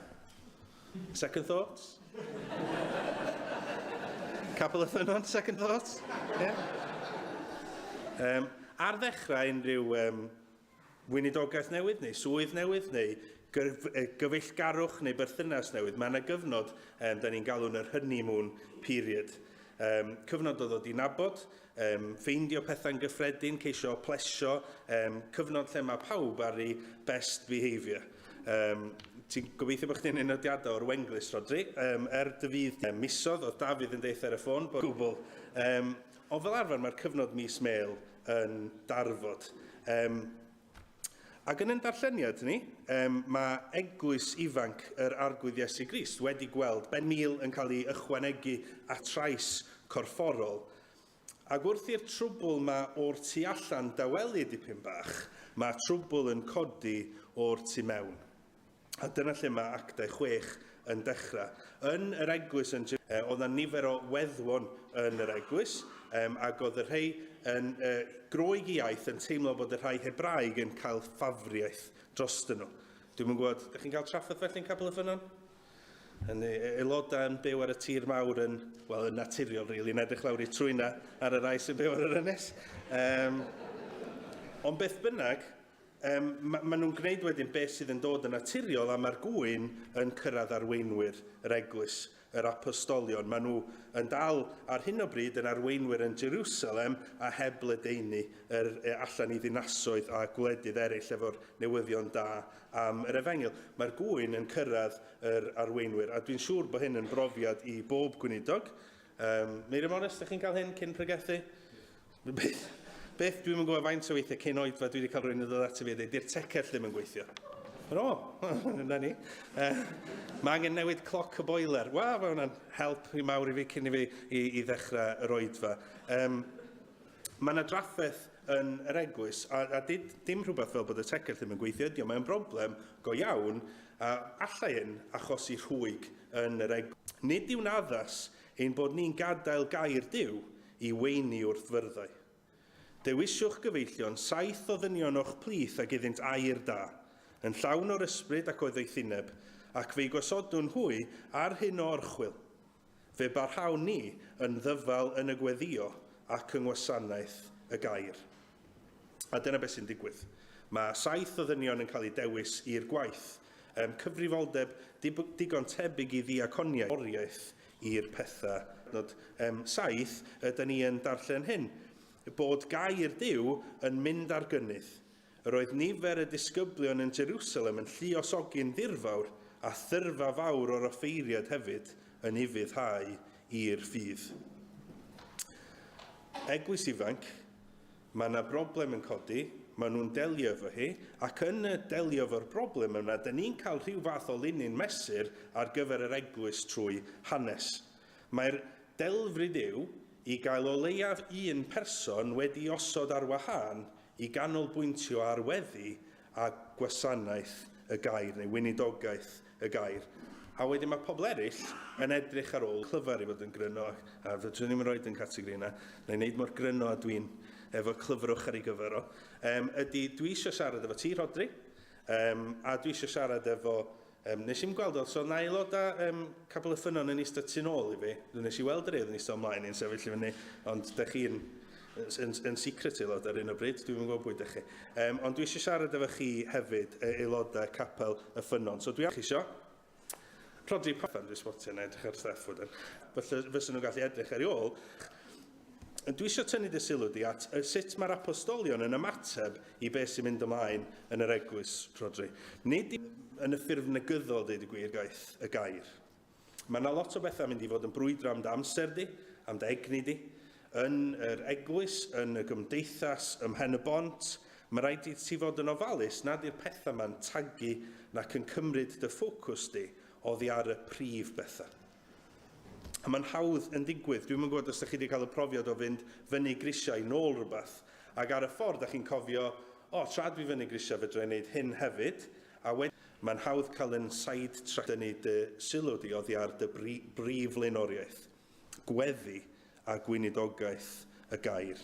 J: Second thoughts? Capel y Ffynnon, second thoughts? Yeah. Um, ar ddechrau unrhyw um, weinidogaeth newydd neu swydd newydd neu gyfeillgarwch neu berthynas newydd, mae yna gyfnod um, da ni'n galw'n yr honeymoon period. Um, cyfnod o ddod i nabod, um, ffeindio pethau'n gyffredin, ceisio plesio, um, cyfnod lle mae pawb ar ei best behaviour. Um, ti'n gobeithio bod chdi'n ei nodiadau o'r Wenglys, Rodri. Um, er dy fydd um, misodd, oedd Dafydd yn deitha ar y ffôn, bod gwbl. Um, ond fel arfer mae'r cyfnod mis mel yn darfod. Um, Ac yn ein darlleniad ni, um, mae eglwys ifanc yr Arglwydd Iesu Grist wedi gweld ben mil yn cael ei ychwanegu at trais corfforol. Ac wrth i'r trwbl ma o'r tu allan dawelu dipyn bach, mae trwbl yn codi o'r tu mewn. A dyna lle mae Actau 6 yn dechrau. Yn yr eglwys yn oedd yna nifer o weddwon yn yr eglwys, um, ac oedd y rhai yn uh, groeg i iaith yn teimlo bod y rhai Hebraeg yn cael ffafriaeth drostyn nhw. Dwi'n yn gwybod, ydych chi'n cael trafferth felly'n Capel y Ffynnon? Yn aelodau yn byw ar y tir mawr yn, wel, yn naturiol, really, yn edrych lawr i trwyna ar y rai sy'n byw ar yr ynys. Um, ond beth bynnag, Um, ma, ma nhw'n gwneud wedyn beth sydd yn dod yn naturiol a mae'r gŵyn yn cyrraedd arweinwyr yr eglwys, yr apostolion. Maen nhw yn dal ar hyn o bryd yn arweinwyr yn Jerusalem a heb ledaenu yr, e, allan i ddinasoedd a gwledydd eraill efo'r newyddion da am yr efengyl. Mae'r gŵyn yn cyrraedd yr arweinwyr a dwi'n siŵr bod hyn yn brofiad i bob gweinidog. Um, Miriam Morris, ydych chi'n cael hyn cyn pregethu? Beth, beth dwi'n yn gwybod faint o weithiau cyn oedfa dwi wedi cael rhywun yn dod ato fi a dweud, di'r tecell ddim yn gweithio. O, na ni. Uh, mae angen newid cloc y boiler. Wel, mae hwnna'n help i mawr i fi cyn i fi i, i ddechrau yr oedfa. Um, mae yna drafferth yn yr eglwys, a, a did, dim rhywbeth fel bod y tecell ddim yn gweithio ydi o, mae'n broblem go iawn, a allai hyn achosi rhwyg yn yr eglwys. Nid yw'n addas ein bod ni'n gadael gair Duw i weini wrth fyrddau. Dewisiwch gyfeillion, saith o ddynion o'ch plith ag iddynt air da, yn llawn o'r ysbryd ac o ddoethineb, ac fe'i gosodwn hwy ar hyn o orchwyl. Fe barhawn ni yn ddyfal yn y gweddïo ac yng ngwasanaeth y gair. A dyna beth sy'n digwydd. Mae saith o ddynion yn cael eu dewis i'r gwaith. Um, cyfrifoldeb digon tebyg i ddiaconiaeth oriaeth i'r pethau. Nod um, saith, ydyn ni yn darllen hyn, bod gair Duw yn mynd ar gynnydd. Yr oedd nifer y disgyblion yn Jerusalem yn lluosogi'n ddirfawr a thyrfa fawr o'r offeiriad hefyd yn ufuddhau i'r ffydd. Eglwys ifanc, Mae yna broblem yn codi, maen nhw'n delio efo hi, ac yn y delio efo'r broblem yna, dyn ni'n cael rhyw fath o linyn mesur ar gyfer yr eglwys trwy hanes. Mae'r delfryd yw i gael o leiaf un person wedi osod ar wahân i ganolbwyntio ar weddi a gwasanaeth y gair, neu weinidogaeth y gair. A wedyn mae pobl eraill yn edrych ar ôl clyfar i fod yn gryno, a fedrwn ni'm rhoid yn categori yna, na i wneud mor gryno a dwi'n efo clyfrwch ar ei gyfer o, um, ydy dwi eisiau siarad efo ti, Rhodri, um, a dwi eisiau siarad efo, um, nes i'm gweld o, so na aelodau um, Capel y Ffynnon yn eistedd tu nôl i fi, nes i weld yr oedd yn eistedd ymlaen i'n sefyll i fyny, ond da chi'n yn, yn secret aelod ar hyn o bryd, dwi'n gwybod pwy ydych chi. Um, ond dwi eisiau siarad efo chi hefyd, aelodau Capel y Ffynnon. So dwi eisiau Rhodri Pafan, dwi'n spotio yna, edrych ar Steff wedyn. Felly fysen nhw'n gallu edrych ar ei ôl. Dwi eisiau tynnu dy sylw di at sut mae'r apostolion yn ymateb i beth sy'n mynd ymlaen yn yr eglwys, Rhodri. Nid yn y ffurf negyddol, dweud y gwir, gaeth y gair. Mae yna lot o bethau mynd i fod yn brwydro am dy amser di, am dy egni di. Yn yr eglwys, yn y gymdeithas, ym Mhen y Bont, mae rhaid i ti fod yn ofalus nad yw'r pethau yma'n tagu nac yn cymryd dy ffocws di oddi ar y prif bethau. A mae'n hawdd yn digwydd. Dwi'm yn gwybod os ydych chi wedi cael y profiad o fynd fyny grisiau nôl rhywbeth, ac ar y ffordd da chi'n cofio, o, tra dwi fyny grisiau fedra i wneud hyn hefyd, a wedyn mae'n hawdd cael yn side track dynnu dy sylw di oddi ar dy brif flaenoriaeth, gweddi a gweinidogaeth y gair.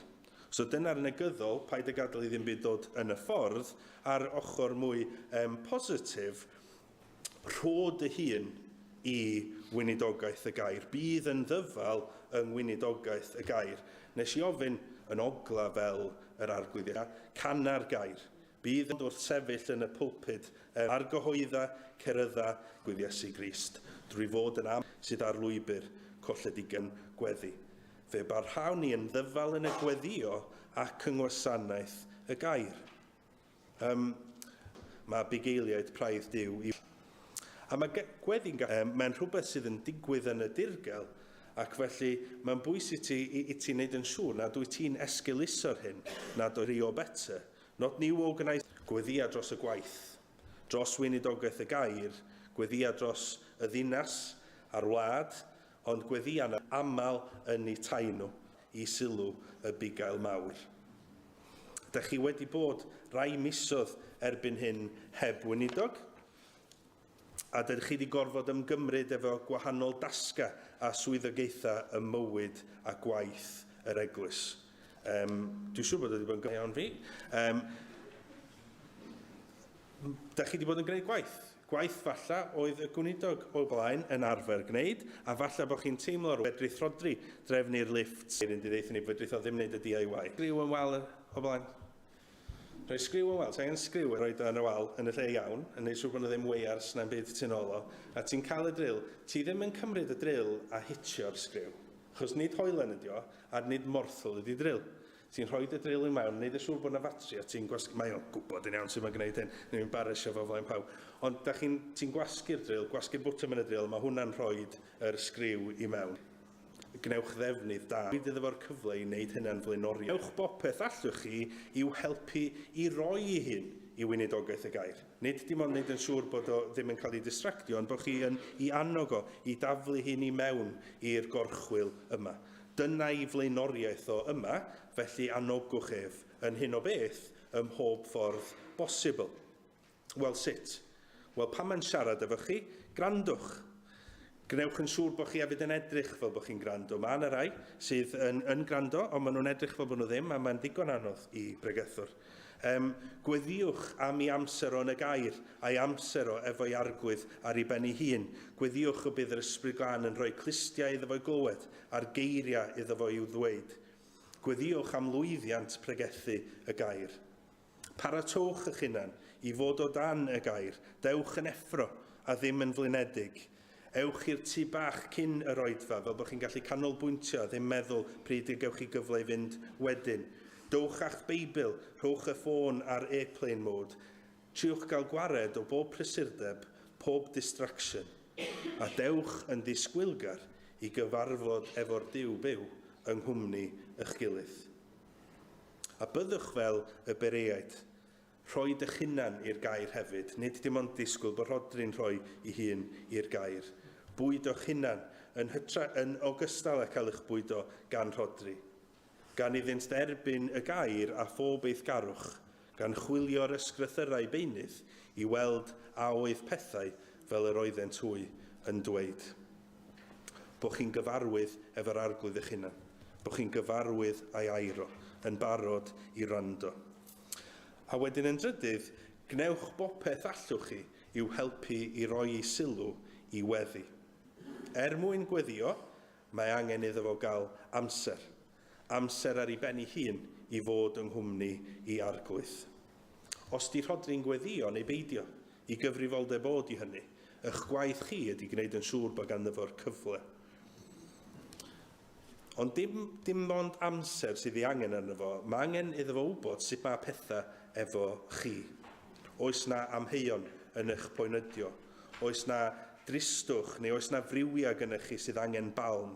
J: So dyna'r negyddol, paid â gadael i ddim byd dod yn y ffordd, a'r ochr mwy um, positif, rho dy hun i weinidogaeth y gair. Bydd yn ddyfal yng ngweinidogaeth y gair. Nes i ofyn yn ogla fel yr arglwydd, cana'r gair. Bydd ond wrth sefyll yn y pulpud yn argyhoedda cerydda Gwedd Iesu Grist, drwy fod yn am sydd ar lwybr colledigaeth gweddi. Fe barhawn ni yn ddyfal yn y gweddïo ac yng ngwasanaeth y gair. Um, mae bugeiliaid praidd Duw i... A mae gweddi'n... Um, mae'n rhywbeth sydd yn digwydd yn y dirgel, ac felly mae'n bwysig ti, i, i ti wneud yn siŵr nad wyt ti'n esgeuluso'r hyn, nad o'i o better. Not new organised. Gweddia dros y gwaith, dros weinidogaeth y gair, gweddia dros y ddinas a'r wlad, ond gweddia yn aml yn eu tai nhw i sylw y bugail mawr. Dych chi wedi bod rai misoedd erbyn hyn heb weinidog, a dydych chi wedi gorfod ymgymryd efo gwahanol dasgau a swyddogaethau ym mywyd a gwaith yr eglwys. Um, dwi'n siŵr bod wedi bod yn iawn fi. Um, da chi wedi bod yn gwneud gwaith. Gwaith falla oedd y gweinidog o blaen yn arfer gwneud, a falla bod chi'n teimlo rhywbeth fedrith Rhodri drefnu'r lift. Yr un ddeithon ni, fedrith o ddim wneud y DIY. Sgriw yn wal o blaen. Rhoi sgriw yn wal, ti angen sgriw rhoi o yn y wal yn y lle iawn, yn neud siŵr bod yna ddim weiars na'n byd tu nôl o, a ti'n cael y drill, ti ddim yn cymryd y drill a hitio'r sgriw. Achos nid hoelen ydi o, a nid morthwl ydi drill. Ti'n rhoi y drill i mewn, neud yn siŵr bod yna fatri, a ti'n gwasgu... Mae o'n gwybod yn iawn sut mae'n gwneud hyn, neu'n embarrassio fo flaen pawb. Ond da chi'n, ti'n gwasgu'r drill, gwasgu'r bwtwm yn y drill, mae hwnna'n rhoi yr sgriw i mewn. Gwnewch ddefnydd da. Rhaid iddo fo'r cyfle i wneud hynna'n flaenoriaeth. Gwnewch bopeth allwch chi i'w helpu i roi ei hun i weinidogaeth y gair. Nid dim ond wneud yn siŵr bod o ddim yn cael ei distractio, ond bod chi yn i annog o i daflu hun i mewn i'r gorchwyl yma. Dyna'i flaenoriaeth o yma, felly anogwch ef yn hyn o beth ym mhob ffordd bosibl. Wel, sut? Wel, pan mae'n siarad efo chi, grandwch. Gwnewch yn siŵr bod chi hefyd yn edrych fel bod chi'n gwrando. Mae yna rai sydd yn, yn gwrando, ond maen nhw'n edrych fel bod nhw ddim, a mae'n ddigon anodd i bregethwr. Um, gweddiwch am ei amser o yn y gair, a'i amser o efo'i arglwydd ar ei ben ei hun. Gweddiwch y bydd yr Ysbryd Glân yn rhoi clustiau iddo fo'i glywed, a'r geiriau iddo fo i'w ddweud. Gweddiwch am lwyddiant pregethu y gair. Paratowch eich hunan i fod o dan y gair, dewch yn effro a ddim yn flinedig. Ewch i'r tŷ bach cyn yr oedfa fel bod chi'n gallu canolbwyntio a ddim meddwl pryd y gewch chi gyfle i fynd wedyn. Dowch â'ch Beibl, rhowch y ffôn ar airplane mode. Triwch gael gwared o bob prysurdeb, pob distraction. A dewch yn ddisgwylgar i gyfarfod efo'r Duw byw yng nghwmni eich gilydd. A byddwch fel y Bereaid. Rhoi dy hunan i'r gair hefyd, nid dim ond disgwyl bod Rhodri'n rhoi i hun i'r gair. Bwydo'ch hunan, yn, hytra, yn ogystal â cael eich bwydo gan Rhodri. Gan iddynt dderbyn y gair a phob eiddgarwch, gan chwilio'r ysgrythyrau beunydd i weld a oedd pethau fel yr oeddent hwy yn dweud. Bod chi'n gyfarwydd efo'r arglwydd eich hunan. Bod chi'n gyfarwydd â'i air o, yn barod i wrando. A wedyn yn drydydd, gwnewch bopeth allwch chi i'w helpu i roi ei sylw i weddi. Er mwyn gweddio, mae angen iddo fo gael amser. Amser ar ei ben ei hun i fod yng nghwmni i arglwydd. Os di Rhodri'n gweddio neu beidio, i gyfrifoldeb o di hynny. Ych gwaith chi ydy gwneud yn siŵr bod ganddo fo'r cyfle. Ond dim, dim ond amser sydd ei angen arno fo, mae angen iddo fo wybod sut mae pethau efo chi. Oes na amheuon yn eich poenydio? Oes na dristwch neu oes na friwiau gennych chi sydd angen balm?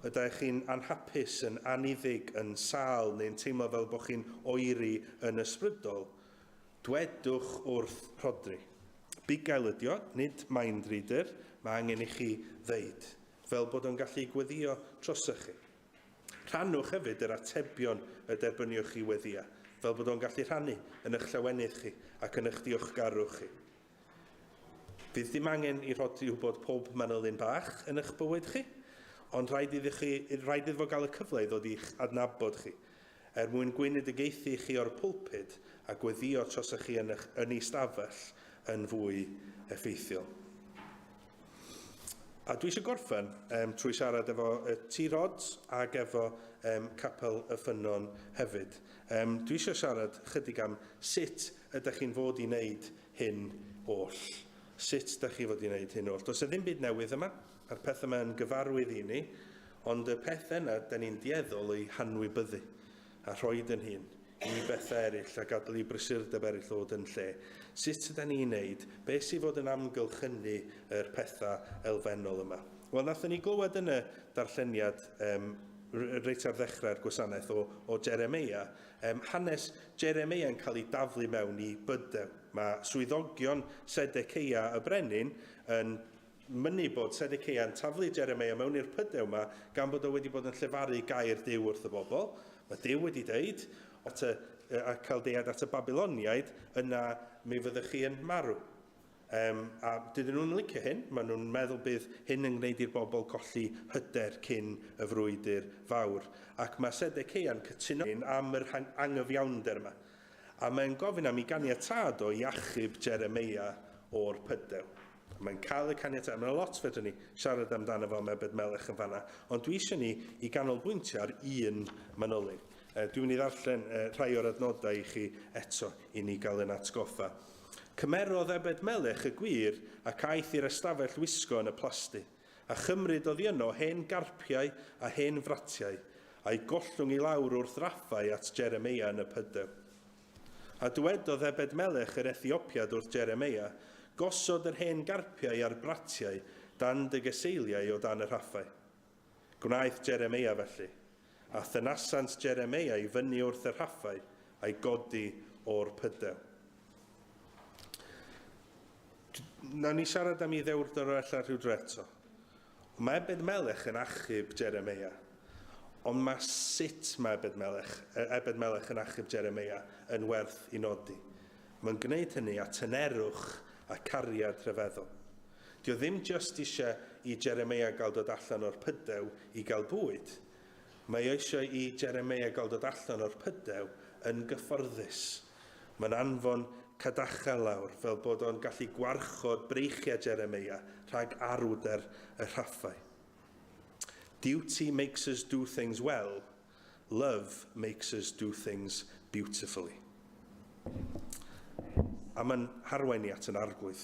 J: Ydych chi'n anhapus, yn anniddig, yn sâl neu'n teimlo fel bod chi'n oeri yn ysbrydol? Dwedwch wrth Rhodri. Bugail ydi o, nid mind reader, mae angen i chi ddeud. Fel bod o'n gallu gweddio trosoch chi. Rhannwch hefyd yr atebion y derbyniwch chi weddia, fel bod o'n gallu rhannu yn eich llawenydd chi ac yn eich diolchgarwch chi. Fydd dim angen i Rhodri wybod pob manylyn bach yn eich bywyd chi, ond rhaid iddo chi, rhaid iddo fo gael y cyfle i ddod i'ch adnabod chi, er mwyn gweinidogaethu chi o'r pulpud a gweddio trosoch chi yn, eich, yn ei stafell yn fwy effeithiol. A dwi eisiau gorffen um, trwy siarad efo y T Rods ac efo um, Capel y Ffynnon hefyd. Um, dwi eisiau siarad chydig am sut ydych chi'n fod i wneud hyn oll. Sut ydych chi fod i wneud hyn oll. Does e ddim byd newydd yma, mae'r peth yma yn gyfarwydd i ni, ond y peth yna, da ni'n dueddol o'i hanwybyddu a rhoi yn hun i bethau eraill a gadael i brysurdeb eraill ddod yn lle. Sut ydy ni'n neud? Be sydd fod yn amgylchynu yr pethau elfennol yma? Wel, nathon ni glywed yn y darlleniad um, reit ar ddechrau'r gwasanaeth o, o Jeremia. Um, hanes Jeremia yn cael ei daflu mewn i bydew. Mae swyddogion Sedecia y brenin yn mynnu bod Sedecia yn taflu Jeremia mewn i'r pydew yma gan bod o wedi bod yn llefaru gair Duw wrth y bobl. Mae Duw wedi deud at y, a Chaldead at y Babiloniaid, yna mi fyddwch chi yn marw. Um, a dydyn nhw'n licio hyn, maen nhw'n meddwl bydd hyn yn gwneud i'r bobl colli hyder cyn y frwydr fawr. Ac mae Sedeceia'n cytuno am yr angyfiawnder yma. A mae'n gofyn am ei ganiatâd o i achub Jeremeia o'r pydew. Mae'n cael y caniatâd. Mae'n lot fedrwn ni siarad amdano fo am Ebed Melech yn fanna. Ond dwi eisiau ni i ganolbwyntio ar un manylyn. Dwi'n mynd i ddarllen rhai o'r adnodau i chi eto i ni gael yn atgoffa. Cymerodd Ebed Melech y gwir ac aeth i'r ystafell wisgo yn y plasty, a chymryd oddi yno hen garpiau a hen fratiau, a'i gollwng i lawr wrth raffau at Jeremeia yn y pydew. A dywedodd Ebed Melech yr Ethiopiad wrth Jeremeia, Gosod yr hen garpiau a'r bratiau dan dy geseiliau o dan y rhaffau. Gwnaeth Jeremeia felly, a thynasant Jeremeia i fyny wrth y rhaffau a'i godi o'r pydew. Nawn ni siarad am ei ddewrder o ella rhyw dro eto. Mae Ebed Melech yn achub Jeremeia, ond mae sut mae Ebed Melech, Ebed Melech yn achub Jeremeia yn werth i nodi. Mae'n gwneud hynny a tynerwch a cariad rhyfeddol. Dio ddim jyst eisiau i Jeremeia gael dod allan o'r pydew i gael bwyd. Mae o eisiau i Jeremeia gael dod allan o'r pydew yn gyfforddus. Mae'n anfon cadachau lawr fel bod o'n gallu gwarchod breichiau Jeremeia rhag arwder y rhaffau. Duty makes us do things well, love makes us do things beautifully. A mae'n harwain ni at yn arglwydd,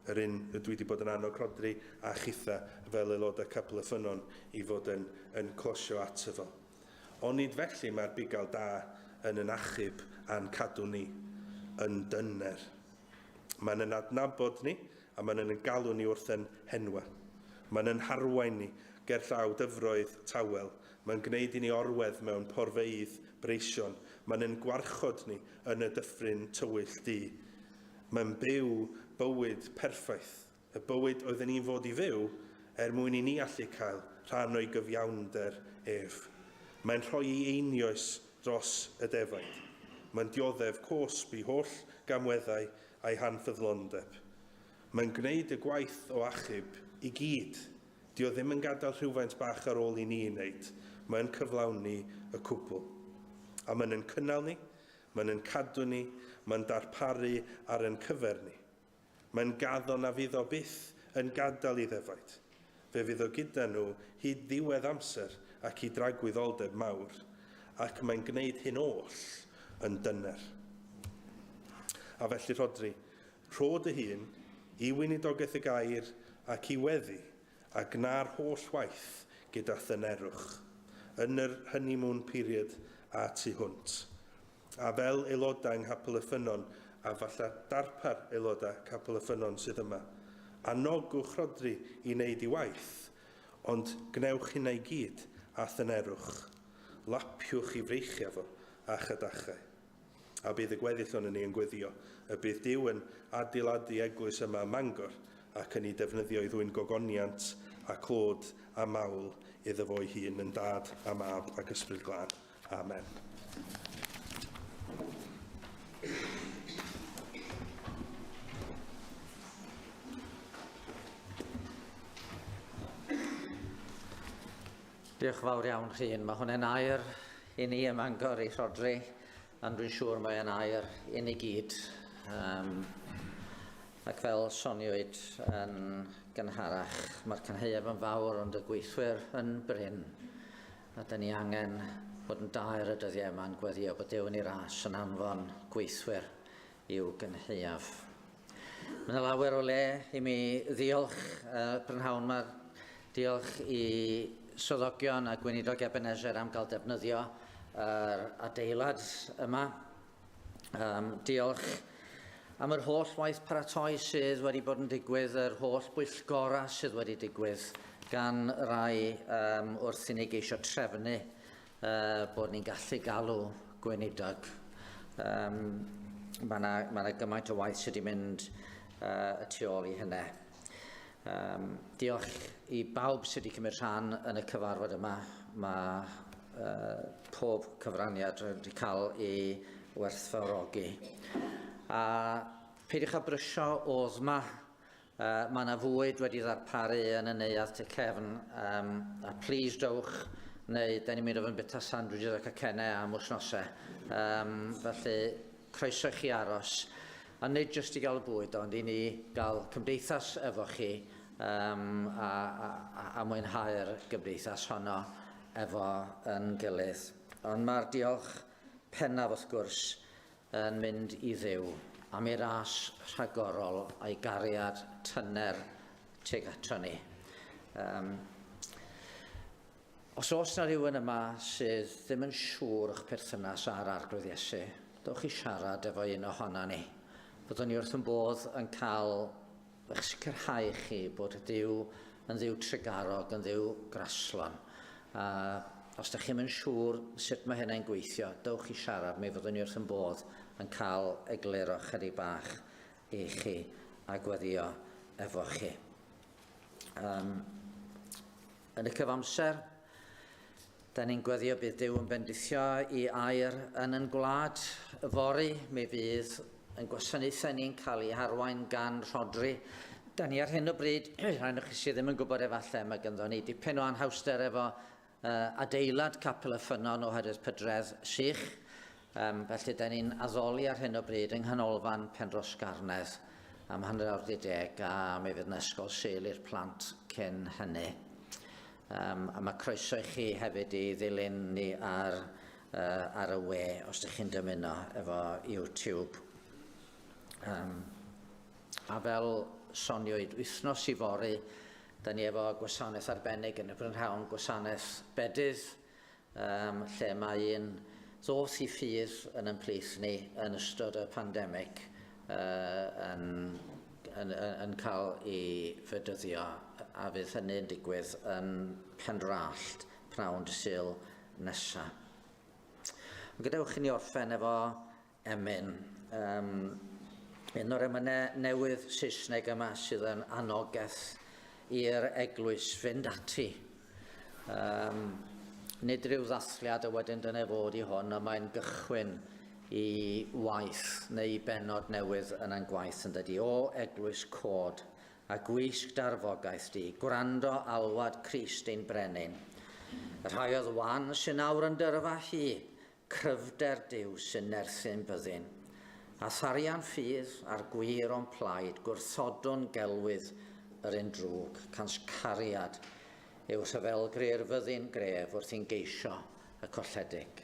J: yr un ydw i wedi bod yn annog Rhodri a chitha fel aelodau Capel y Ffynnon i fod yn, yn closio ato fo. Onid felly mae'r bugail da yn yn achub a'n cadw ni yn dyner. Mae'n yn adnabod ni a mae'n yn galw ni wrth yn henwa. Mae'n yn harwain ni ger llaw dyfroedd tawel. Mae'n gwneud i ni orwedd mewn porfeydd breision. Mae'n yn gwarchod ni yn y dyffryn tywyll du. Mae'n byw bywyd perffaith, y bywyd oedden ni'n fod i fyw er mwyn i ni allu cael rhan o'i gyfiawnder ef. Mae'n rhoi ei einioes dros y defaid. Mae'n dioddef cosb i holl gamweddau a'i hanffyddlondeb. Mae'n gwneud y gwaith o achub i gyd. Dio ddim yn gadael rhywfaint bach ar ôl i ni wneud. Mae'n cyflawni y cwbl. A mae'n yn cynnal ni, mae'n yn cadw ni, mae'n darparu ar yn cyfer ni. Mae'n gaddo na fydd o byth yn gadael i ddefaid. Fe fydd o gyda nhw hyd ddiwedd amser ac i dragwyddoldeb mawr, ac mae'n gwneud hyn oll yn dyner. A felly Rhodri, rho dy hun i weinidogaeth y gair ac i weddi, a gna'r holl waith gyda thynerwch, yn yr honeymoon period a tu hwnt. A fel aelodau yng Nghapel y Ffynnon, a falle darpar aelodau Capel y Ffynnon sydd yma, anogwch Rhodri i wneud ei waith, ond gwnewch hynna i gyd a thynerwch. Lapiwch i freichiau fo a chadachau. A bydd y gweddill o'n ni yn gweddio y bydd Duw yn adeiladu eglwys yma ym Mangor ac yn ei defnyddio i ddwyn gogoniant a clod a mawl iddo fo'i hun yn dad a mab ac ysbryd glân. Amen.
A: Diolch yn fawr iawn, Rhun. Mae hwnna'n air i ni ym Mangor i Rhodri, ond dwi'n siŵr mae'n air i ni gyd. Um, ac fel soniwyd yn gynharach, mae'r cynhaeaf yn fawr ond y gweithwyr yn brin. A dyn ni angen bod yn daer y dyddiau yma'n gweddio bod Duw yn ei ras yn anfon gweithwyr i'w gynhaeaf. Mae yna lawer o le i mi ddiolch uh, prynhawn yma. Diolch i swyddogion a gweinidog Ebenezer am gael defnyddio yr adeilad yma. Um, diolch am yr holl waith paratoi sydd wedi bod yn digwydd, yr holl bwyllgora sydd wedi digwydd gan rai um, wrth i ni geisio trefnu uh, bod ni'n gallu galw gweinidog. Um, mae yna ma gymaint o waith sydd wedi mynd uh, y tu ôl i hynny. Um, diolch i bawb sydd wedi cymryd rhan yn y cyfarfod yma. Mae uh, pob cyfraniad wedi cael ei werthfawrogi. A peidiwch â brysio odd yma. Uh, mae yna fwyd wedi ddarparu yn y neuadd tu cefn. Um, a please dowch, neu da ni'n mynd o fod yn byta sandwiches ac acennau am wythnosau. Um, felly, croeso i chi aros. A nid jyst i gael y bwyd, ond i ni gael cymdeithas efo chi um, a, a, a mwynhau'r gymdeithas honno efo yn gilydd. Ond mae'r diolch pennaf wrth gwrs yn mynd i Dduw am ei ras rhagorol a'i gariad tyner tuag ato ni. Um, os oes na rhywun yma sydd ddim yn siŵr o'ch perthynas â'r Arglwydd Iesu, dowch i siarad efo un ohona ni. Byddwn ni wrth yn bodd yn cael eich sicrhau chi bod Duw yn Dduw trugarog, yn Dduw graslon. A os ydych chi'm yn siŵr sut mae hynny'n gweithio, dowch i siarad, mi fyddwn ni wrth yn bodd yn cael egluro chydig bach i chi a gweddio efo chi. Um, yn y cyfamser, da ni'n gweddio bydd Duw yn bendithio i air yn yn gwlad yfory. Mi fydd yn gwasanaethau ni'n cael ei harwain gan Rhodri. Da ni ar hyn o bryd, rhai o'ch chi sydd ddim yn gwybod efallai, mae ganddo ni dipyn o anhawster efo uh, adeilad Capel y Ffynnon oherwydd pydredd sych. Um, felly, da ni'n addoli ar hyn o bryd yng nghanolfan Penrhosgarnedd am hanner awr di deg a mi fydd yna ysgol Sul i'r plant cyn hynny. Um, a mae croeso i chi hefyd i ddilyn ni ar, uh, ar y we os ydych chi'n dymuno efo YouTube. Um, a fel soniwyd wythnos i fory, da ni efo gwasanaeth arbennig yn y prynhawn, gwasanaeth bedydd, um, lle mae un ddoth i ffydd yn ein plith ni yn ystod y pandemig uh, yn, yn, yn, yn cael ei fedyddio a fydd hynny'n digwydd yn Penrallt pnawn dy Sul nesaf. Ond gadewch i ni orffen efo emyn. Um, un o'r emynau newydd Saesneg yma sydd yn anogaeth i'r eglwys fynd ati. Um, nid rhyw ddathliad a wedyn dyna fod i hwn, ond mae'n gychwyn i waith neu i benod newydd yn ein gwaith yn dydy. O eglwys cod a gwisg darfogaeth di, gwrando alwad Crist ein brenin. Y rhai oedd wan sy'n awr yn dyrfa hi, Cryfder Duw sy'n nerthu'n byddin, A tharian ffydd a'r gwir o'n plaid, Gwrthodwn gelwydd yr un drwg, Cans cariad yw rhyfelgri'r fyddin gref Wrth i'n geisio y colledig.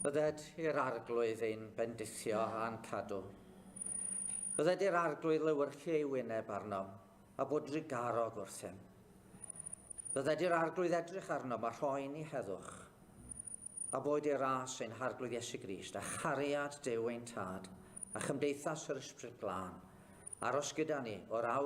A: Bydded i'r arglwydd ein bendithio a'n cadw. Bydded i'r arglwydd lewyrchu ei wyneb arnom a bod drugarog wrthym. Bydded i'r arglwydd edrych arnom a rhoi ni heddwch. A boed i ras ein harglwydd Iesu Grist a chariad Duw ein tad a chymdeithas yr Ysbryd Glân aros gyda ni o'r awr